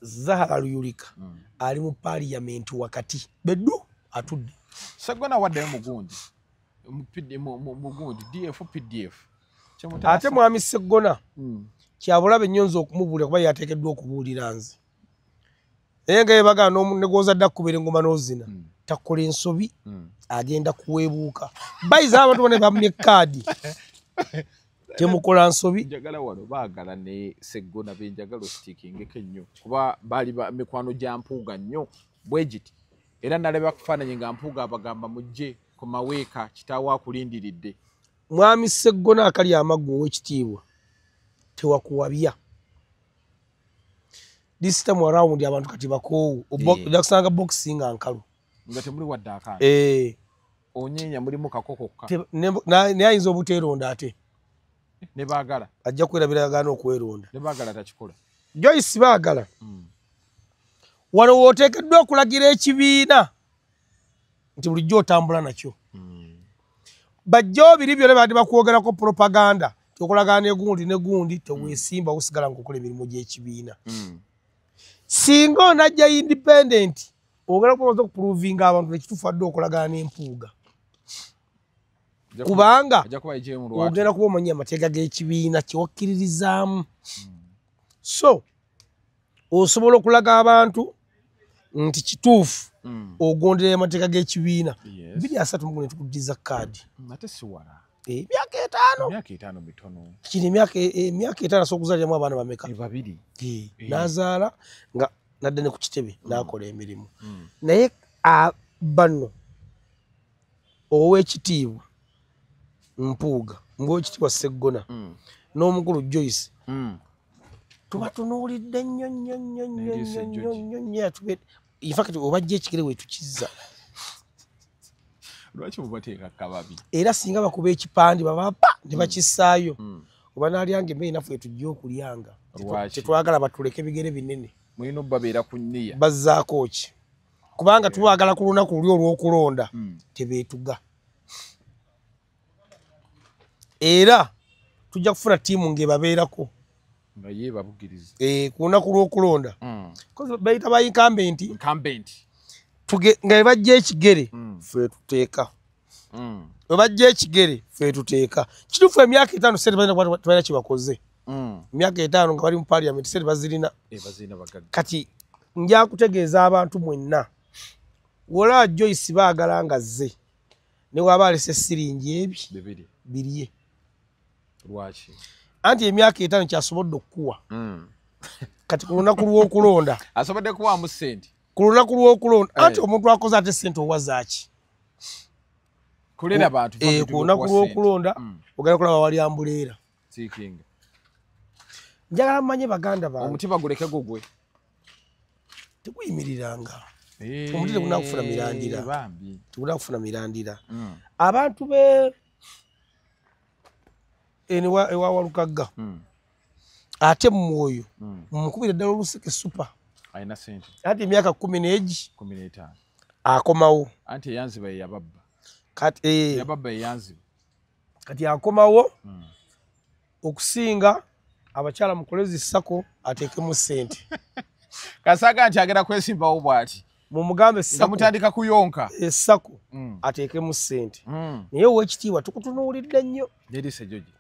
Zahara Luyulika ali mu parliament wakati. Beddu atudde. Sseggona waddeyo mugundi. Mugundi DF PDF. Ate mwami Sseggona Kyabulabe nnyo nze okumubuulira kuba yateekeddwa okubuulira nze. Naye nga yebagaa negwozadde akubira engoma n'ozina takola ensobi agenda kuweebuuka. Bayiza abantu bonna bamumye kaadi temukola nsobi. Njagala wano baagala ne Sseggona benjagala ositiikingeko ennyo kuba baali mikwano gya Mpuuga nnyo bwe giti. Era nalaba kufaananyi nga Mpuuga abagamba mujje ku maweeka kitaawe akulindiridde. Mwami Sseggona akali amaggo ow'ekitiibwa tewakuwabya. This time around abantu kati bakoowu ojja kusanga boxing nga nkalu nga temuli wadde akaana. Onyeenya mulimu kakoko kokka. Naye ayinza obuteeronda ate. Ne baagala. Ajja kwerabira agaana okweronda. Ne baagala takikola. Joyce baagala. Wano w'oteekeddwa okulagira ekibiina nti bulijjo otambula nakyo. Bajjo biri byonna babadde bakwogerako propaganda okolagana ne gundi ne gundi teweesimba osigala ng'okola emirimu gy'ekibiina. Singa onajja independent ogenda kuba okuprovinga abantu ekituufu adde okolagana n'empuuga. Kubanga ogenda kuba omanyi amateeka g'ekibiina kyewakkiririzaamu. So osobola okulaga abantu nti kituufu ogondera amateeka g'ekibiina. 2031 tukuddiza kaadi. Ate si wala. Emyaka etaano. Emyaka etaano mitono. Kino emyaka etaano asobola okuzaaliramu abaana bameka? Babiri. N'azaala nga nadda ne ku kitebe n'akola emirimu. Naye bano ow'ekitiibwa Mpuuga, ng'owekitiibwa Sseggona n'omukulu Joyce tubatunuulidde nnyo nnyo nnyo nnyo nnyo nnyo nnyo. In fact obajja ekigere we tukizza. Lwaki mubateeka kababi? Era singa bakuba ekipande babapa ne bakissaayo. Oba naalyanga emmere naffe tujja okulyanga. Tetwagala batuleke bigere binene. Mulina obbabeera ku nniya. Bazzaako ki? Kubanga tubagala ku lunaku luli olw'okulonda tebeetuga. Era tujja kufuna ttiimu ng'ebabeerako. Nga ye babugiriza. Ku lunaku lw'okulonda. Bayita ba incumbent. Incumbent. Nga bajja ekigere ffe tuteeka. Bwe bajja ekigere ffe tuteeka. Kituufu emyaka etaano ssente balina kye bakoze. Emyaka etaano nga bali mu parliament ssente bazirina. Kati nja kutegeeza abantu mwenna. Wala Joyce baagala nga zze. Ne bw'aba alese siringi ebi birye. Lwaki? Anti emyaka etaano kyasobodde okukuwa. Kati ku lunaku lw'okulonda. Asobodde kuwaamu ssente. Ku lunaku lw'okulonda. Anti omuntu akoze ate ssente owa zaaki? Kulera bantu. Ku lunaku lw'okulonda ogenda kulaba wali ambuleera. Njagala mmanye baganda bange. Omutima guleke gugwe. Teguyimiriranga. Omuti tegunakufuna mirandira. Tegunakufuna mirandira. Abantu be ewa Walukagga. Ate mu mwoyo mumukubire ddala oluseke super. Alina ssente. Anti emyaka 15 15 akomawo. Anti eyanziba ye yababba. Kati yababba eyanziba. Kati akomawo okusinga abakyala mukolezi sako ateekemu ssente. Kasaga nti agenda kwesimbawo bw'ati. Mumugambe sako. Mutandika kuyonka. Sako ateekemu ssente. Naye ow'ekitiibwa tukutunuulidde nnyo.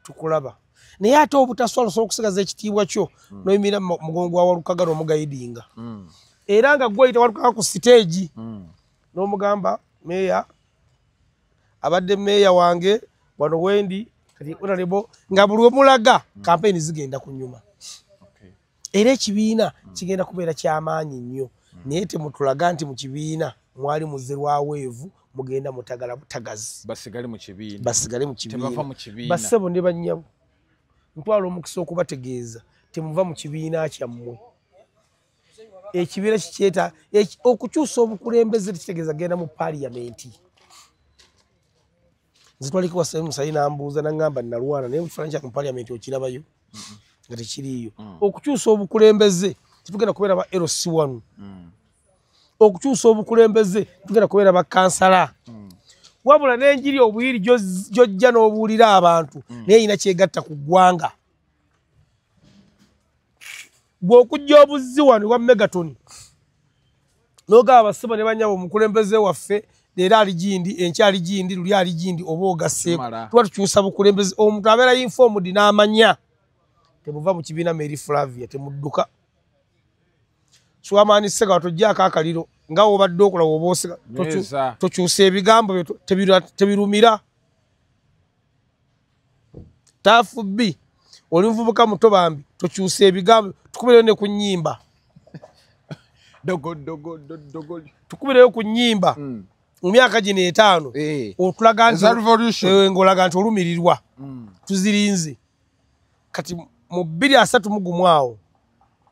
Tukulaba. Naye ate obutaswala osobola okusigaza ekitiibwa kyo n'oyimirira mu mugongo gwa Walukagga n'omugayidinga. Era nga ggwe oyita Walukagga ku siteegi n'omugamba meeya abadde meeya wange wano wendi kati honorable nga buli wemulaga kampeyini zigenda kunyuma. Era ekibiina kigenda kubeera kyamaanyi nnyo. Naye temutulaga nti mu kibiina mwali muzze lwa weevu mugenda mutagala butagazi. Basigale mu kibiina. Basigale mu kibiina. Tebava mu kibiina. Bassebo ne bannyabo. Ntwala omukisa okubategeeza temuva mu kibiina kyammwe. Ekibiina kikyeta okukyusa obukulembeze tekitegeeza genda mu parliament. Nze twaliko wasemusayi n'ambuuza n'aŋŋamba nalwana naye ekifaananyi kyange mu parliament okirabayo nga tekiriiyo. Okukyusa obukulembeze tetugenda kubeera ba LC1. Okukyusa obukulembeze tetugenda kubeera ba kansala. Wabula n'enjiri obuyiri gy'ojja n'obuulira abantu naye erina kyegatta ku ggwanga. Bw'okujja obuzzi wano wa Megaton n'ogaba bassebo ne bannyabo omukulembeze waffe leero ali gindi, enkya ali gindi, luli ali gindi oba ogasseeko. Tuba tukyusa bukulembeze, omuntu abeera informed n'amanya Temuva mu kibiina Mary Flavia temudduka. Swamani Sega tojjako akaliro nga wobadde okola woba osega tokyusa ebigambo tebirumira. Tafu B oli muvubuka muto bambi tokyusa ebigambo tukubireyo ne ku nnyimba. Dogo dogo dogo tukubireyo ku nnyimba. Mu myaka gino etaano otulaga nti ng'olaga nti olumirirwa tuzirinze. Kati mu 2031 awo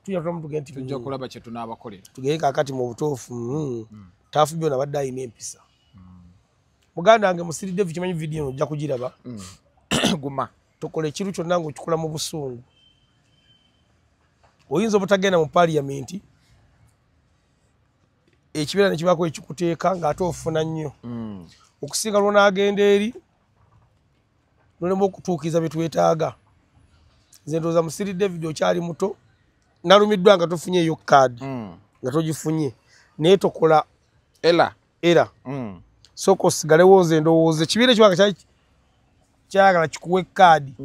tujja tugende tujja kulaba kye tunaabakolera tugende kaakati mu butuufu. Tafu byonna badde alina empisa. Muganda wange Musiri David kimanyi vidiyo ojja kugiraba. Guma tokola ekintu kyonna ng'okikola mu busungu. Oyinza obutagenda mu parliament ekibeera ne kibaako ekikuteeka ng'ate ofuna nnyo. Okusinga lw'onaagenda eri nolema okutuukiriza bye twetaaga. Nze ndowooza Musiri David okyali muto nalumiddwa nga tofunyeeyo kaadi nga togifunye naye tokola era sooka osigalewo. Nze ndowooza ekibiina ekiwanga kyali kyayagala kikuwe kaadi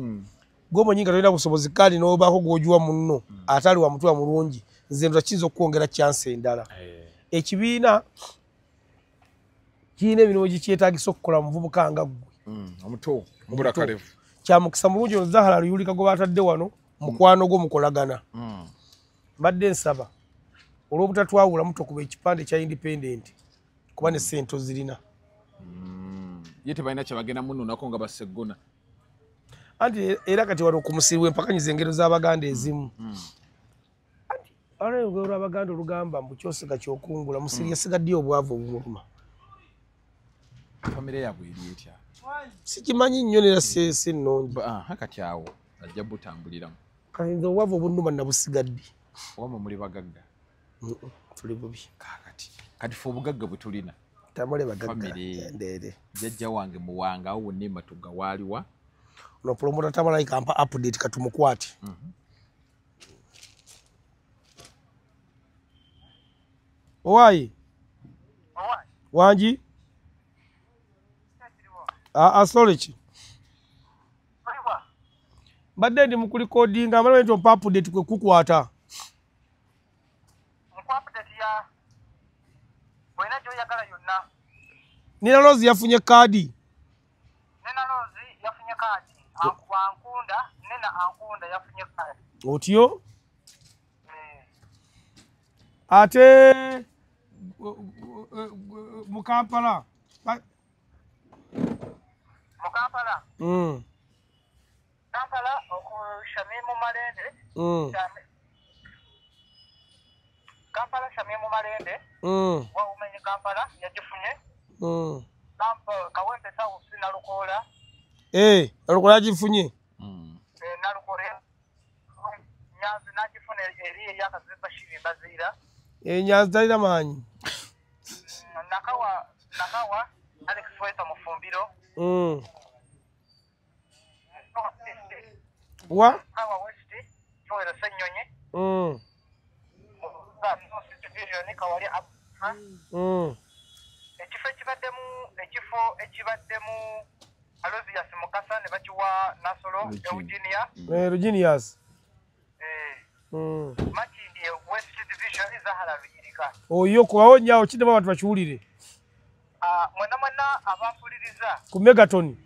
gw'omanyi nga tolina busobozi kaadi n'obaako gw'ogiwa munno ate ali wa mutuwa mulungi. Nze ndowooza kiyinza okukwongera chance endala. Ekibiina kirina emirimu gikyetaagisa okukola muvubuka nga ggwe omuto mbulakalevu. Kyamukisa mulungi ono Zahara Luyulika gwe batadde wano mukwano gwo mukolagana. Mbadde nsaba olw'obutatwawula mutokuba ekipande kya independent kuba ne ssente ozirina. Ye tebalina kye bagenda mununako nga baseggona. Anti era kati wano ku musiri w'empakanyiza engero z'Abaganda ezimu. Anti olw'olugero lw'Abaganda olugamba mbu ky'osiga ky'okungula. Musiri yasigadde obwavu obumuluma. Famire yaabwe eri etya? Sikimanyi nnyo nera si nnungi. Kati awo ajja butambuliramu. Kati nze obwavu obunnuma nabusigadde. Wamma muli bagagga? Tuli bubi. Kaakati kati ffe obugagga bwe tulina. Tamale bagagga ndeere. Jjajja wange Muwanga awo wonna e Matuga waaliwa. Ono promota Tamale kampa update katumukwate. Owaayi? Wangi? Sorry ki? Mbadde ndi mu kulikodinga amala nti ompa update kwe kukwata. Nina Rose yafunye kaadi. Nina Rose yafunye kaadi. Ankunda, Nina Ankunda yafunye kaadi. Otyo? Ate mu Kampala. Mu Kampala? Kampala Shamimu Malende. Kampala Shamimu Malende. Waumenye Kampala yagifunye. Kawempe South Nalukola. Nalukola yagifunye. Nalukola Nyanzi nagifuna eri eyakaziba Bashiri Bazira. Nyanzi talina maanyi. Nakawa Alex Wesa Mufumbiro. Wa? Nakawa West Joel Ssenyonyi. North Division Kawali Abba. Ekifo ekibaddemu Aloysius Mukasa ne bakiwa Nasolo Eugenia. Eugenius. Makindye West Division Zahara Luyirika. Oyo kubawo nnyo kiddemu abantu bakiwulire. Mwenna mwenna abampuliriza. Ku Megaton.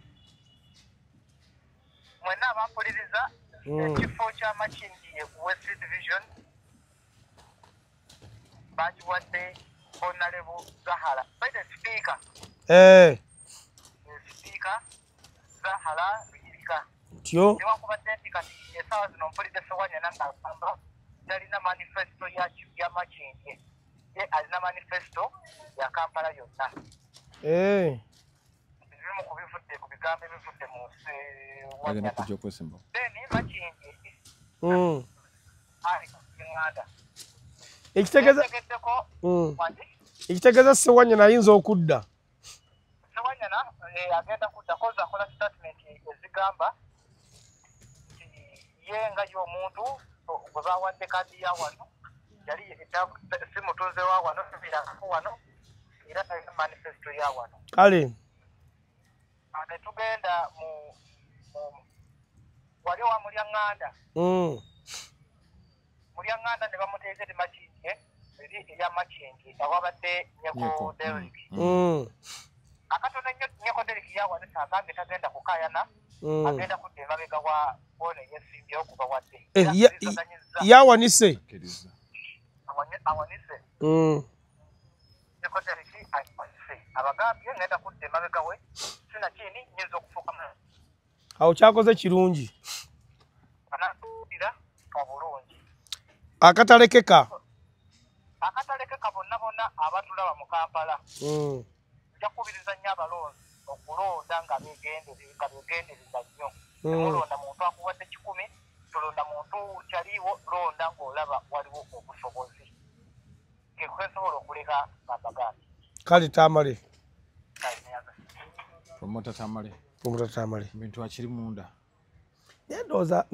Mwenna abampuliriza ekifo kya Makindye West Division bakiwadde Honorable Zahara. By the speaker. Speaker Zahara Luyirika. Tyo. Newankubadde nti kati essaawa zino mpulidde Ssewanyana ng'agamba talina manifesto ya Makindye. Ye alina manifesto ya Kampala yonna. Ebimu ku bivudde ku bigambo ebivudde mu Agenda kujja okwesimbawo. Then Makindye. Ali ku Ŋŋanda. Ekitegeeza Ssewanyana ayinza okudda. Ssewanyana agenda kudda koza akola statement ezigamba nti ye nga y'omuntu gwe bawadde kaadi ya wano yali si mutunze wa wano sibiirangako wano era talina manifesto ya wano. Kale ne tugenda mu Wali wa Mulyanganda. Mulyanganda ne bamuteeze te Makindye eri eya Makindye awabadde Nyeko Derrick. Akatona nnyo Nyeko Derrick yawanise agambye tagenda kukaayana, agenda kudda emabega wa ono eyesimbyewo kuba wadde. Yawanise. Awanise. Nyeko Derrick awanise. Abagambye ngenda kudda emabega we sinakindi nnyinza okufuuka. Awo kyakoze kirungi. Anaddira obulungi. Akatalekeka. Akatalekeka bonna bonna abatulaba mu Kampala. Nja kukubiriza nnyo abalonzi okulonda nga beegendereza nnyo. Temulonda muntu akuwadde 100, tolonda muntu kyaliwo, londa ng'olaba waliwo obusobozi. Ke kwesobola okuleka ng'abagambye. Kale Tamale. Promota Tamale. Promota Tamale. Ebintu akiri munda. Naye ndowooza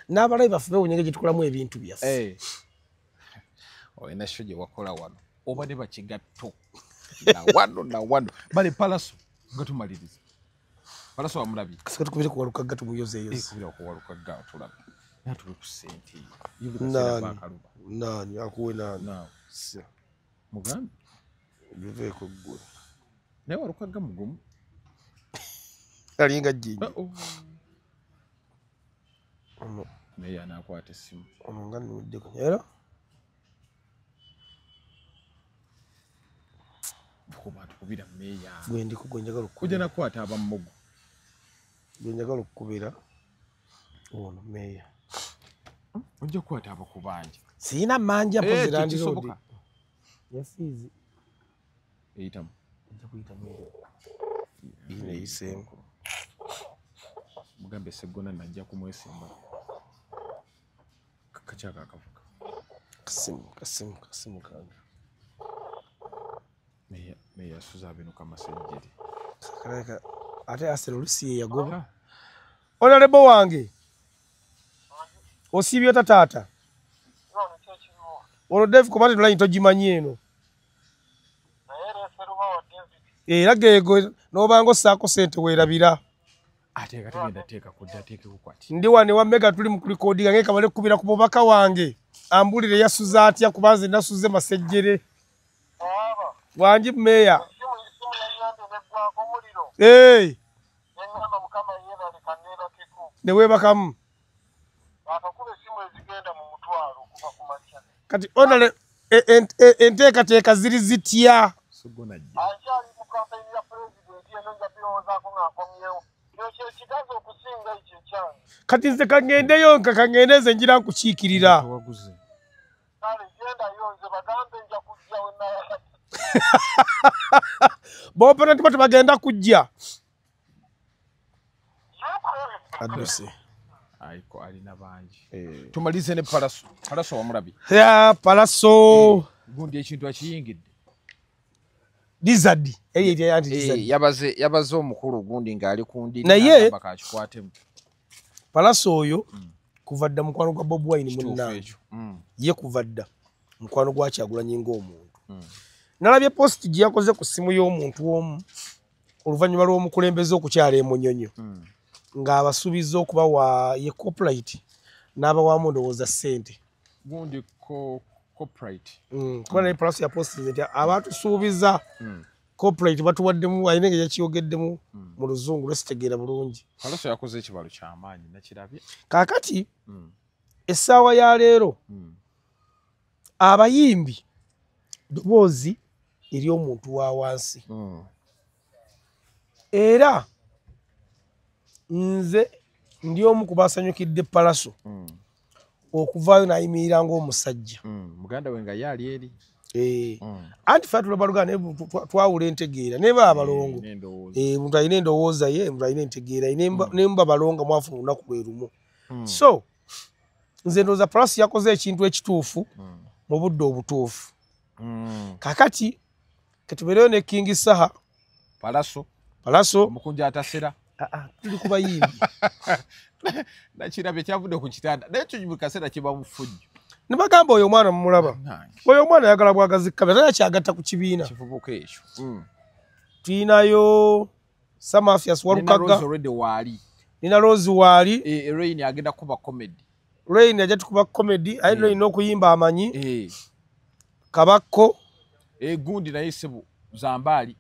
n'abalabi baffe beewuunya gye tukolamu ebintu byaffe. Olina show gye wakola wano. Oba ne bakigatto. Na wano na wano. Bale Palaso nga tumaliriza. Palaso wamulabye. Kasika tukubire ku Walukagga tumuyozeeyoze. Kubira ku Walukagga tulabe. Naye tuli ku ssente. Nani? Nani akuwe nani? Naawe. Mugambe. Biveeko ggwe. Naye Walukagga mugumu. Alinga jjinja. Naye anaakwata essimu. Ono nga nnuddeko. Era? Kuba tukubira mmeeya. Gwe ndiko gwe njagala okukubira. Ojja nakwata abammogo. Gwe njagala okukubira ono mmeeya. Ojja kukwata abakubanja. Sirina mmanja mpozi landiroodi. Tekisoboka. Yasiizi. Eyitamu. Ojja kuyitamu eri. Ino eyiseemu. Mugambe Sseggona najja kumwesimba. Kakyaka akavuga. Kasimu kasimu kange. Meeya asuze abinuka amasejjere. Kaleka ate Arsenal oluusi ye yagoba. Honorable wange. Osiibye otya taata? Olwo Dave kuba line togimanyi eno. Era geego n'obanga ossaako ssente weerabira. Ate katugenda teeka kudda ateekeko kwati. Ndi wano ewa Mega tuli mu kulikodinga naye kabale kukubira ku mubaka wange. Ambulire yasuze atya kuba nze nasuze Masejjere. Wangi mmeeya. Ne weebakamu. Kati onale enteekateeka ziri zitya? Kati nze kangendeyo nka kangende nze ngira nkukiikirira. Bopena tuba tebagenda kujja. Adduse. Aiko alina bangi. Tumalize ne Palaso. Palaso wamulabye. Ya Palaso. Gundi ekintu akiyingidde. Lizard. Eri anti lizard. Yabaze omukulu gundi ng'ali ku ndiri. Naye Palaso oyo kuva dda mukwano gwa Bobi Wine munnange. Ye kuva dda mukwano gwa Kyagulanyi ng'omuntu. Nalabye post gye yakoze ku ssimu y'omuntu omu oluvannyuma lw'omukulembeze okukyala e Munyonyo. Ng'abasuubiza okubawa ye copyright n'abawaamu ndowooza ssente. Gundi copyright. Kuba naye Palaso yapostinze nti abatusuubiza copyright batuwaddemu alina engeri yakiyogeddemu mu luzungu lwesitegeera bulungi. Palaso yakoze ekibalo ky'amaanyi nakirabye. Kaakati essaawa ya leero abayimbi ddoboozi ery'omuntu wa wansi. Era nze ndi omu ku basanyukidde Palaso okuvaayo n'ayimirira ng'omusajja. Muganda we nga ye ali eri. Anti ffe tulaba Luganda naye twawula entegeera naye baba balongo. Omuntu alina endowooza ye, omuntu alina entegeera ye, ne muba balongo mwafuna olunaku lwe lumu. So nze ndowooza Palaso yakoze ekintu ekituufu mu budde obutuufu. Kaakati ketubeereyo ne King Saha. Palaso. Palaso. Omukunja atasera. Tuli ku bayimbi. Nakirabye kyavudde ku kitanda naye kyo buli kaseera kiba mu ffujjo. Ne bagamba oyo omwana mumulaba. Oyo omwana ayagala bwagazi kamera tayina kyagatta ku kibiina. Kivubuka ekyo. Tulinayo Samafias Walukagga. Already waali. Nina Rose waali. Rain agenda kuba comedy. Rain ajja tukuba comedy, aye Rain n'okuyimba amanyi. Kabakko. Gundi naye sebo Zambaali.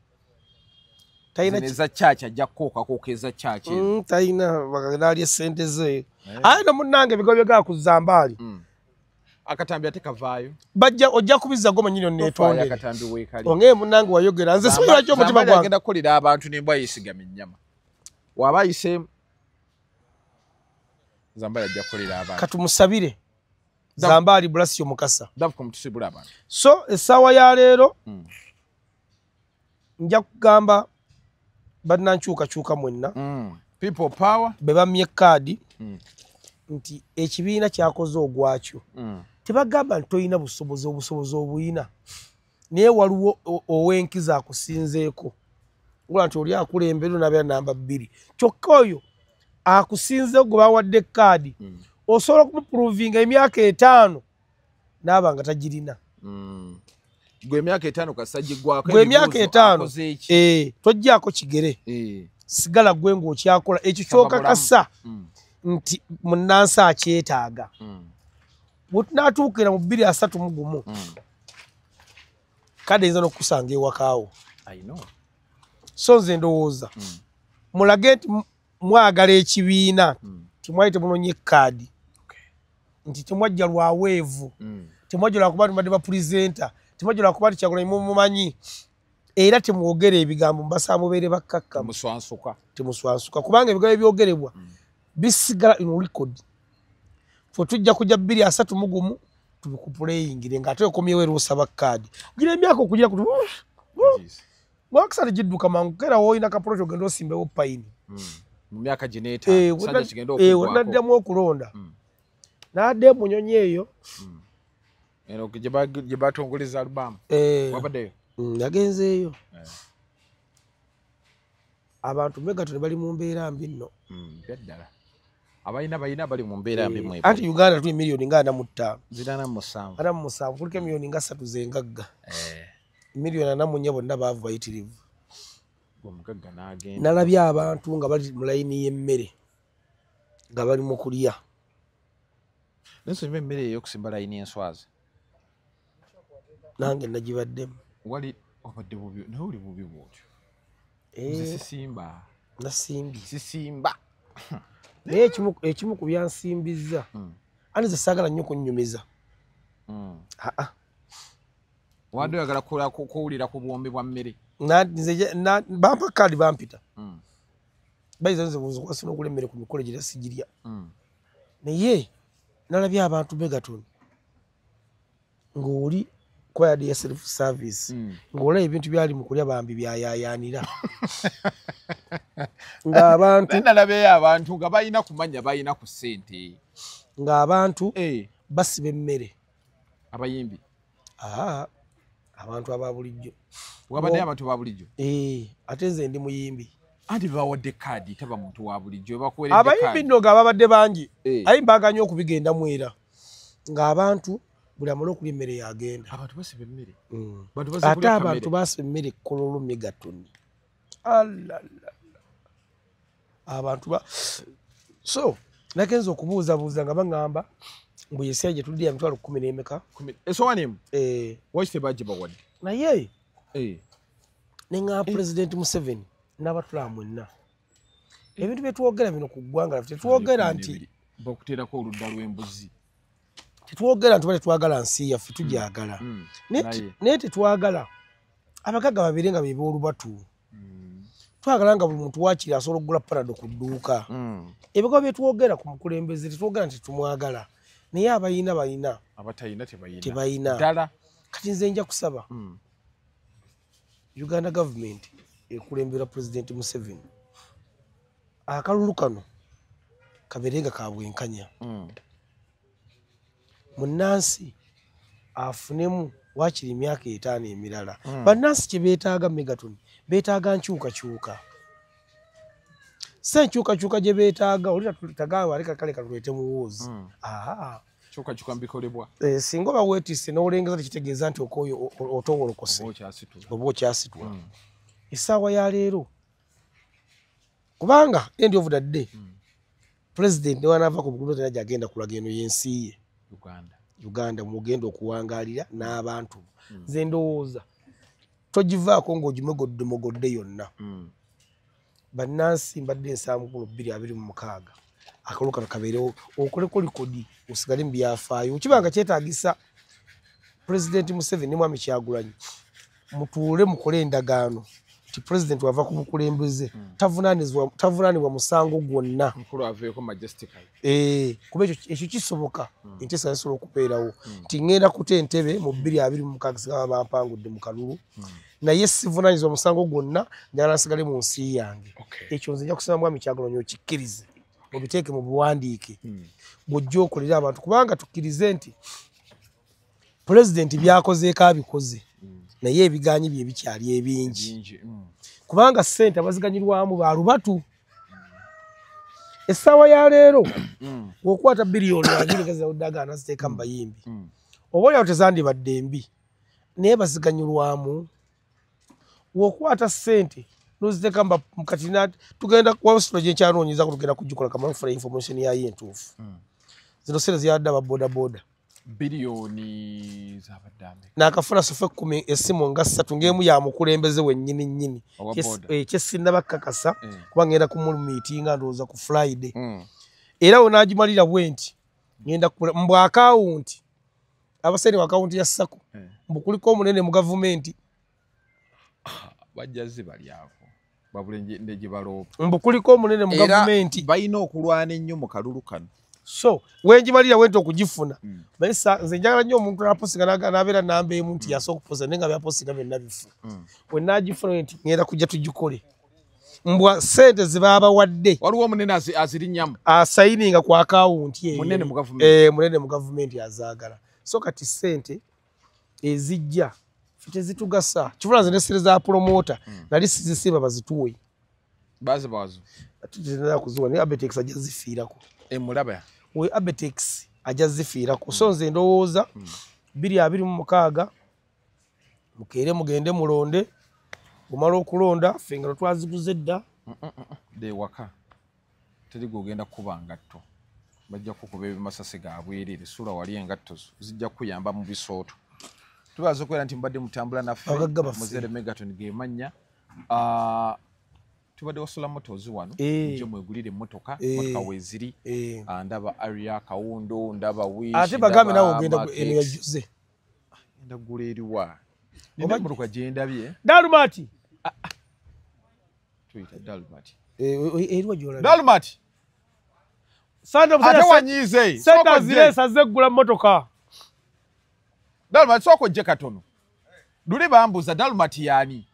Talina eza church ajja kwoka eza church. Talina bakalya sente ze. Aye no munnange ebigo byega ku Zambaali. Akatambi ate kavaayo. Bajja ojja kubizza goma nyini onneetondere. Akatambi weekali. Ongeye munnange wayogera nze simanyi lwaki omutima gwange. Agenda kukolera abantu n'embwa yeesigamye ennyama. Waba ayiseemu Zambaali ajja kukolera abantu. Katumusabire. Zambaali Blasio Mukasa. Davuko mutusibula abantu. So essaawa ya leero nja kugamba bannankyukakyuka mwenna. People power. Be bamye kaadi. Nti ekibiina kyakoze ogwakyo. Tebagamba nti toyina busobozi, obusobozi obuyina. Naye waliwo ow'enkizo akusinzeeko. Ola nti oli akulembera n'abeera namba 2. Kyokka oyo akusinzeeko gwe bawadde kaadi. Osobola okumuprovinga emyaka 5 n'aba nga tagirina. Gwe emyaka 5 kasajja gwako. Gwe emyaka 5 tojjaako kigere. Sigala gwe ng'okyakola ekyo kyokakasa nti munnansi akyetaaga. Bwe tunaatuukira mu 2031 kade eyinza n'okukusanga ewakaawo. So nze ndowooza mulage nti mwagala ekibiina, timwali temunonye kaadi, nti temwajja lwa weevu, temwajja lwakuba nti mubadde bapulezenta, temwajja lwakuba nti Kyagulanyi mumumanyi, era temwogera ebigambo mbasaba mubeere bakkakkamu. Temuswansuka. Temuswansuka kubanga ebigambo ebyogerebwa bisigala in record. Ffe tujja kujja 2031 tubikupuleyingire ng'ate okomyewo era osaba kaadi. Gira emyaka okugira ku mwaka gidduka mangu kera woolina kaproject ogenda osimbewo payini. Mu myaka gino etaano kisanja kigenda okuggwako. Naddamu okulonda. N'adda emunyonyi eyo. Eno gye batongoleza alubamu. Wabaddeyo? Nagenzeeyo. Abantu Megaton bali mu mbeera mbi nno. Byaddala. Abalina balina bali mu mbeera mbi mwe. Anti Uganda tuli miliyoni nga 45. Ziri 47. 47 kuliko miliyoni nga 3 z'engagga. Miliyoni 44 bonna baavu bayitirivu. Omugagga n'agenda. Nalabye abantu nga bali mu layini y'emmere nga bali mu kulya. Naye emmere ey'okusimba layini enswazi. Nange nagibaddemu. Wali obadde bubi naye oli bubi bw'otyo. Nze sisimba. Nasimbye. Sisimba. Naye ekimu ku byansimbizza. Anti nze saagala nnyo kunnyumiza. Wadde oyagala kuwulira ku buwombi bwa mmere. Bampa kaadi bampita. Bayinza nze nkwasa n'okugula emmere ku mikolo gira sigirya. Naye nalabye abantu Megaton ng'oli kuba yadde ya self service ng'olaba ebintu byali mu kulya bambi byayaayaanira. Ng'abantu nalabeyo abantu nga balina kumanya balina ku ssente. Ng'abantu basiba emmere. Abayimbi. Abantu aba bulijjo. Wabadde abantu ba bulijjo? Ate nze ndi muyimbi. Anti bawadde kaadi taba muntu wa bulijjo bakuweredde kaadi. Abayimbi nno nga babadde bangi. Aye mbaaganya okubigendamu era. Ng'abantu buli amala okulya emmere yagenda. Abantu basiba emmere. Ate abantu basiba emmere Kololo Megaton. Alalala. Abantu ba so nagenze okubuuzabuuza nga baŋŋamba mbu ye gye tulya emitwalo 10 n'emeka. Essowaani emu? Lwaki tebagibawadde? Naye ne ŋŋamba Pulezidenti Museveni n'abatulaba mwenna. Ebintu bye twogera bino ku ggwanga laffe tetwogera nti bakuteerako oludda lw'embuzi. Tetwogera nti tuba tetwagala nsi yaffe tugyagala. Naye tetwagala abagagga babeere nga be b'olubatu. Twagala nga buli muntu waakiri asobola okugula Panadol ku dduuka. Ebigambo bye twogera ku mukulembeze tetwogera nti tumwagala. Naye abalina balina. Abatalina tebalina. Tebalina. Ddala. Kati nze nja kusaba Uganda government ekulemberwa Pulezidenti Museveni. Akalulu kano kabeere nga ka bwenkanya. Munnansi afunemu waakiri emyaka 5 emirala. Bannansi kye beetaaga Megaton beetaaga nkyukakyuka. Si enkyukakyuka gye beetaaga oli tagaaba aleka kale katuleete muwoozi. Kyukakyuka mbikolebwa. Singa oba weetisse n'olengeza tekitegeeza nti okooyo otowolokose. Oba okyasitula. Essaawa ya leero kubanga end of the day President ne wanaava ku bukulembeze gyagenda kulaga eno y'ensi ye Uganda. Uganda mugenda okuwangaalira n'abantu. Nze ndowooza togivaako ng'ogimogodde mogodde yonna. Bannansi mbadde nsaamu 2026 akalulu kano kabeerewo, okoleko likodi osigale mu byafaayo. Kibanga kyetaagisa President Museveni ne Mwami Kyagulanyi mutuule mukole endagaano nti President wava ku bukulembeze tavunaanibwa musango gwonna. Mukulu aveeko majestically. Kuba ekyo kisoboka, enteesa esobola okubeerawo nti ngenda kuta entebe mu 2026 singa bampangudde mu kalulu, naye sivunaanyizibwa musango gwonna, njagala nsigale mu nsi yange. Ekyo nze nja kusaba Mwami Kyagulanyi okikkirize, obiteeke mu buwandiike, bw'ojja okolera abantu, kubanga tukkirize nti Pulezidenti by'akozeeko abikoze, naye ebiganyi bye bikyali ebingi. Kubanga ssente abaziganyirwamu ba lubatu. Essaawa ya leero bw'okwata biliyoni 2 ziteeka mu bayimbi, oba oliawo tezandibadde mbi, naye baziganyulwamu. Bw'okwata ssente n'oziteeka kati tugenda wasitulo gye nkyanoonyezaako, tugenda kugikola kamala okufuna information yayo entuufu. Zino ssente ziyadde aba bodaboda biliyoni zabadde ameka? Naakafuna sofa 10 essimu nga 3 ng'emu ya mukulembeze wennyini nnyini. Kye sinnaba kkakasa kuba ngenda kumumiitinga ndowooza ku Friday. Era we naagimalira bwe nti ngenda mbu akawunti abaseere wa akawunti ya SACCO mbu kuliko omunene mu gavumenti. Bajja zibalyako babule ne gye baloopa. Mbu kuliko omunene mu gavumenti. Balina okulwana ennyo mu kalulu kano. So wenjimalira wenti okugifuna, naye nze njagala nnyo omuntu naposiga n'abeera namba emu nti yasooka okuposa, naye nga byaposiga byonna bifu. We naagifuna nti ngenda kujja tugikole, mbwa ssente ze baabawadde. Waliwo omunene azirinnyamu, asayininga ku akawunti eyo. Munene mu gavumenti. Munene mu gavumenti azaagala. So kati ssente ezijja ffe tezitugasa. Kivula nze ne ssente za promoter nali sizisiba, bazituwe. Bazibazo. Ate tezina kuziwa, naye Abetex ajja zifiirako. Emulaba. We Abetex ajja zifiirako. So nze ndowooza 2026 mukeere mugende mulonde, omala okulonda ffe engalo twaziguze dda. Dewaka teri gwogenda kukuba ngatto, bajja kukuba ebimasasi ga bwereere. Sula wali engatto zo zijja kukuyamba mu bisooto. Tubaza okubeera nti mubadde mutambula naffe. Abagagga baffe. Muzere Megaton gemanya. Tubadde wasula Motors wano, mujje mwegulire emmotoka. Emmotoka weeziri. Ndaba Aria Kawundo, ndaba Wish, Ate bagambe ndaba nawe ogenda Mark eno ya X. Jose. Ngenda kugula eriwa? Nina emmotoka gye ndabye. Dalumati. Tuyita Dalmat. Eriwa gy'olabye? Dalmat. Sande Ate omusajja wanyiize. sente Sooka ojje. azireese azze kugula mmotoka. Dalmat, sooka ojje katono. Luli bambuuza Dalmat yaani.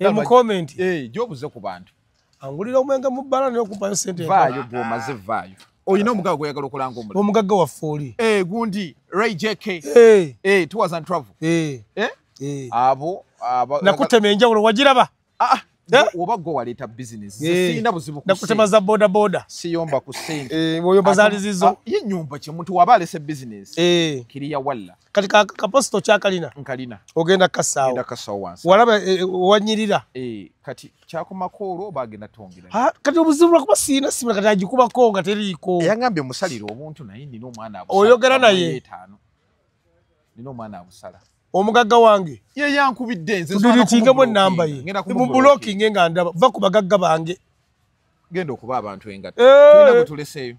Mu comment. Gy'obuze ku bantu. Angulira omwenge mu bbala naye okumpayo sente. Vaayo gw'omaze, vaayo. Olina omugagga gw'oyagala okulanga omulala? Omugagga waffe oli. Gundi Ray JK. Tours and Travel. Abo Nakutema enjawulo wagiraba. Ah, Eh? oba gwe waleeta business. Sirina buzibu ku Nakutema ssente. za boda boda. Siyomba ku ssente. Bw'oyomba zaali zizo. Ah, ye nnyumba ki omuntu waba alese business. Kiriya walla. Kati kaposito kyakalina. Nkalina. Ogenda kasaawo. Ngenda kasaawo wansi. Walaba wanyirira. Kati kyakomako olwo oba agenda tongera? Ah, kati obuzibu lwakuba siina simu, kati agikubako nga teriiko. Eyangambye musalire obuntu, naye nina omwana abusala. Oyogera naye? Etaano. Nina omwana abusala. Omugagga wange. Ye yankubidde nze. Tudiritingemu enamba ye. Ngenda Mubulookinge nga ndaba. Va ku bagagga bange. Genda okuba abantu engatto. Tulina gwe tuleseeyo.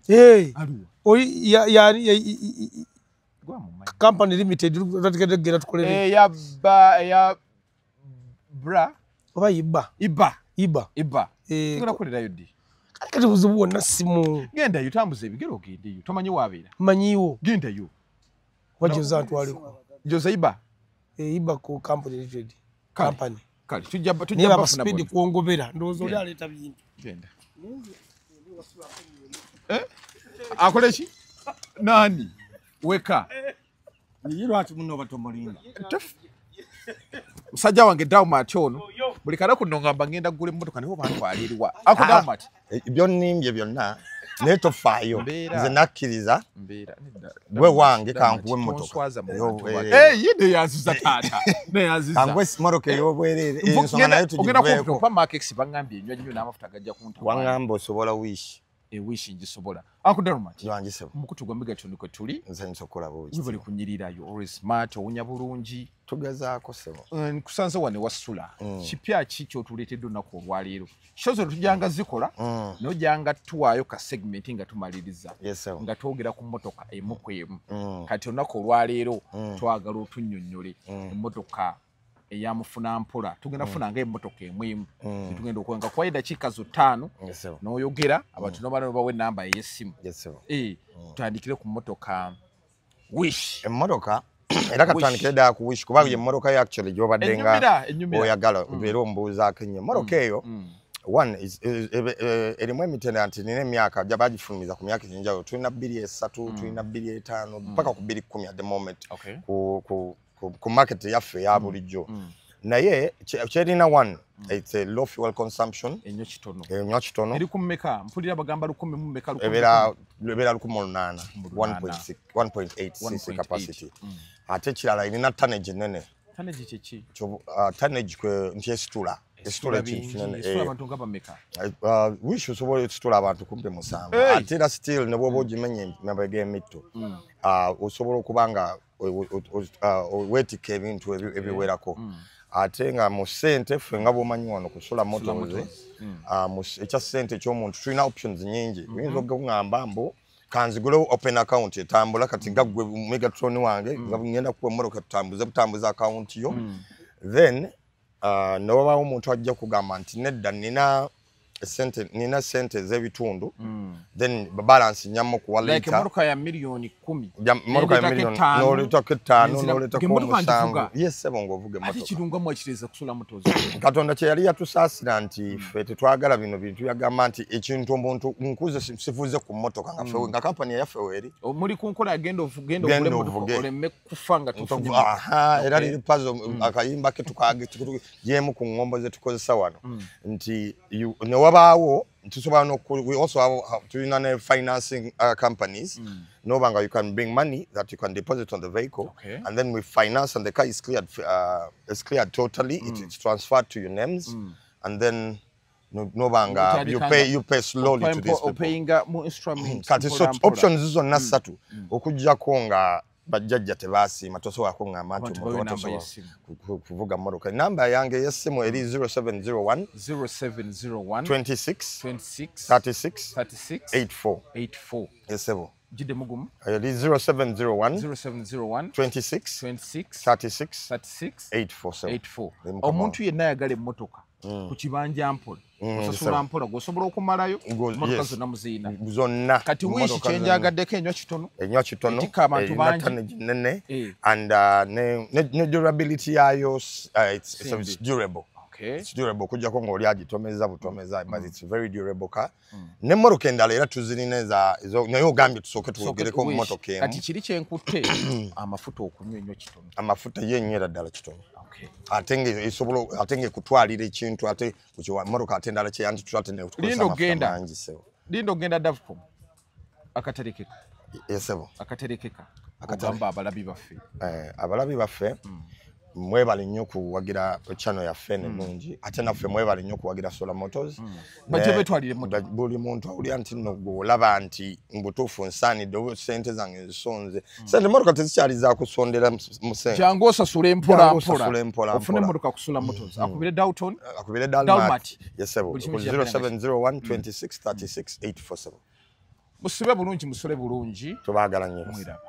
Aliwa? Oli yani Gwamumanyi. Company limited tategedde genda tukolere. Eya ba eya bra. Oba iba. Iba. Iba. Iba. Tugenda kukolerayo ddi? Kati buzibu bwonna simu. Gendayo, tambuza ebigere ogendeyo. Tomanyi waabeera. Manyiiwo. Gendayo. Wajoza ntwaliko. Joza Iba. Iba ku company limited. Kale. Company. Kale tujja Naye tujja baba bafuna speed bonna. kwongobera ndowooza oli Genda. aleeta bintu. Genda. Akole ki? Nani? Weka. Naye lwaki muno batomulinda? Musajja wange Dalmat ono. Buli kanaku nno ngamba ngenda kugula emmotoka naye obantwala eriwa. Ako Dalmat. Byonnimbye byonna naye tofaayo. Mbeera. Nze nakkiriza. Mbeera. Nedda. Gwe wange, Dalmat, kankuwe emmotoka tonswaza mu bantu ey'obwereere. ye neyanziza taata. Neyanziza. Kankuwe emmotoka ey'obwereere, ensonga naye Ogenda kumpa tugiveeko. mpa Mark X, baŋŋambye enywa nnyo n'amafuta gajja kuntawaanya. Waŋŋamba osobola Wish. Wish ngisobola. Uncle Dalmat, mukutu gwa Megatron kwe tuli. Nze nsokola buki. Webale kunyirira, you always smart, owunya bulungi. Tugezaako ssebo. Nkusanze wano wasula. Kipya ki ky'otuleetedde olunaku olwaleero? Show zo tujjanga zikola, naye ojjanga tuwaayo ka segment nga tumaliriza. Nga twogera ku mmotoka emu ku emu. Kati olunaku olwaleero twagala otunnyonnyole emmotoka eyamufuna mpola. Tugenda kufuna nga emmotoka emu emu. Tugenda okwenga kwa eddakiika zo 5 n'oyogera abantu n'omala n'obawa ennamba ey'essimu. Tutandikire ku mmotoka Wish. Emmotoka era katandikire ddala ku Wish kuba ye mmotoka yo actually gy'obadde nga oyagala obeera ombuuzaako ennyo. Emmotoka eyo one is erimu emitendera nti nina emyaka bagifulumiza ku myaka egy'enjawulo. Tulina 2003, tulina 2005 paka ku 2010 at the moment ku market yaffe eya bulijjo. Naye kyerina one, it's a low fuel consumption. Enyo kitono. Enyo kitono. Eri ku mmeka? Mpulira bagamba 1000 mu mmeka? Ebeera 1800, 1.6, 1.8 cc capacity. Ate ekirala erina tonnage nnene. Tonnage kye ki? Tonnage kwe nti esitula. Esitula ekintu kinene. Esitula abantu nga bameka? Wish osobola esitula abantu kumpi 7. Ate era still ne bw'oba ogimenye emabega emitto, osobola okuba nga weetikka ebintu ebiwerako. Ate nga mu ssente ffe nga bw'omanyi wano ku Solar Motors, ekya ssente eky'omuntu tulina options nnyingi. Oyinza okuŋŋamba mbu kanzigulewo open account etambula kati nga ggwe Megatron wange ngenda kuwa emmotoka tutambuze butambuza account yo. Then ne wabaawo omuntu ajja kugamba nti nedda nina sente ez'ebitundu, then balance nyammo kuwa Like later. Emmotoka ya miliyoni 10. Emmotoka ya miliyoni n'oleetako 5 n'oleetako 7. Yes ssebo ng'ovuga Ate emmotoka. kirunga mwakiriza kusula Motors. Katonda kye yali yatusaasira nti ffe tetwagala bino bintu, yagamba nti ekintu omuntu nkuze sifuze ku mmotoka nga ffe nga kampani eyaffe weeri. Muli ku nkola genda ovuge Genda emmotoka ovuge. oleme kufa nga tofunye. Aha, era liri puzzle akayimba ke tukagiyemu ku ngombo ze tukozesa wano nti ne wabaawo tusobola we also have tulina ne financing companies noba nga you can bring money that you can deposit on the vehicle, and then we finance and the car is cleared, it's cleared totally, it's transferred to your names, and then noba nga you pay slowly to these people. Opayinga mu instruments. Kati so options zonna 3 okuggyako nga bajjajja tebaasiima tosobola kuŋŋamba nti omuntu tosobola kuvuga mmotoka. Ennamba yange ey'essimu eri 0701 0701 26 26 36 36 84. 84. Esebo. Gidde mugumu. Eri 0701 0701 26 26 36 36 84. 84. Omuntu yenna ayagala emmotoka ku kibanja mpola, osasula mpola, gw'osobola okumalayo emmotoka zonna muziina zonna. Kati Wish kyenjagaddeko enywa kitono. Enywa kitono, etikka abantu bangi. Tonnage nnene, and ne durability yayo, it's durable. It's durable okuggyako ng'oli agitomeza butomeza, but it's very durable car. N'emmotoka endala era tuzirina naye ogambye tusooke twogereko mu mmotoka emu. Kati kiri kyenkutte amafuta okunywa enywa kitono. Amafuta ye enywera ddala kitono. Ate nga esobola ate nga ekutwalira ekintu ate mmotoka ate endala kyeyanditula ate nekutukozesa amafuta mangi ssebo. Linda ogenda Davcom akaterekeka. Esebo. Akaterekeka. Ogamba abalabi baffe. Abalabi baffe mwebale nnyo kuwagira channel yaffe ennungi, ate naffe mwebale nnyo kuwagira Solar Motors. Bajje betwalire mmotoka. Buli muntu awulira nti nno gw'olaba nti mbutuufu nsaanidde oba ssente zange nzisonze. Ssente emmotoka tezikyali za kusondera mu ssente. Jangu osasule mpola Jangu mpola. osasule mpola Ofune mpola. emmotoka ku Solar Motors. Akubire Dalton. Akubire Dalmat. Dalmat. Yes sebo. Buli kimu kijja 0701 26 36 847. Musibe bulungi, musole bulungi. Tubaagala nnyo. Mwiraba.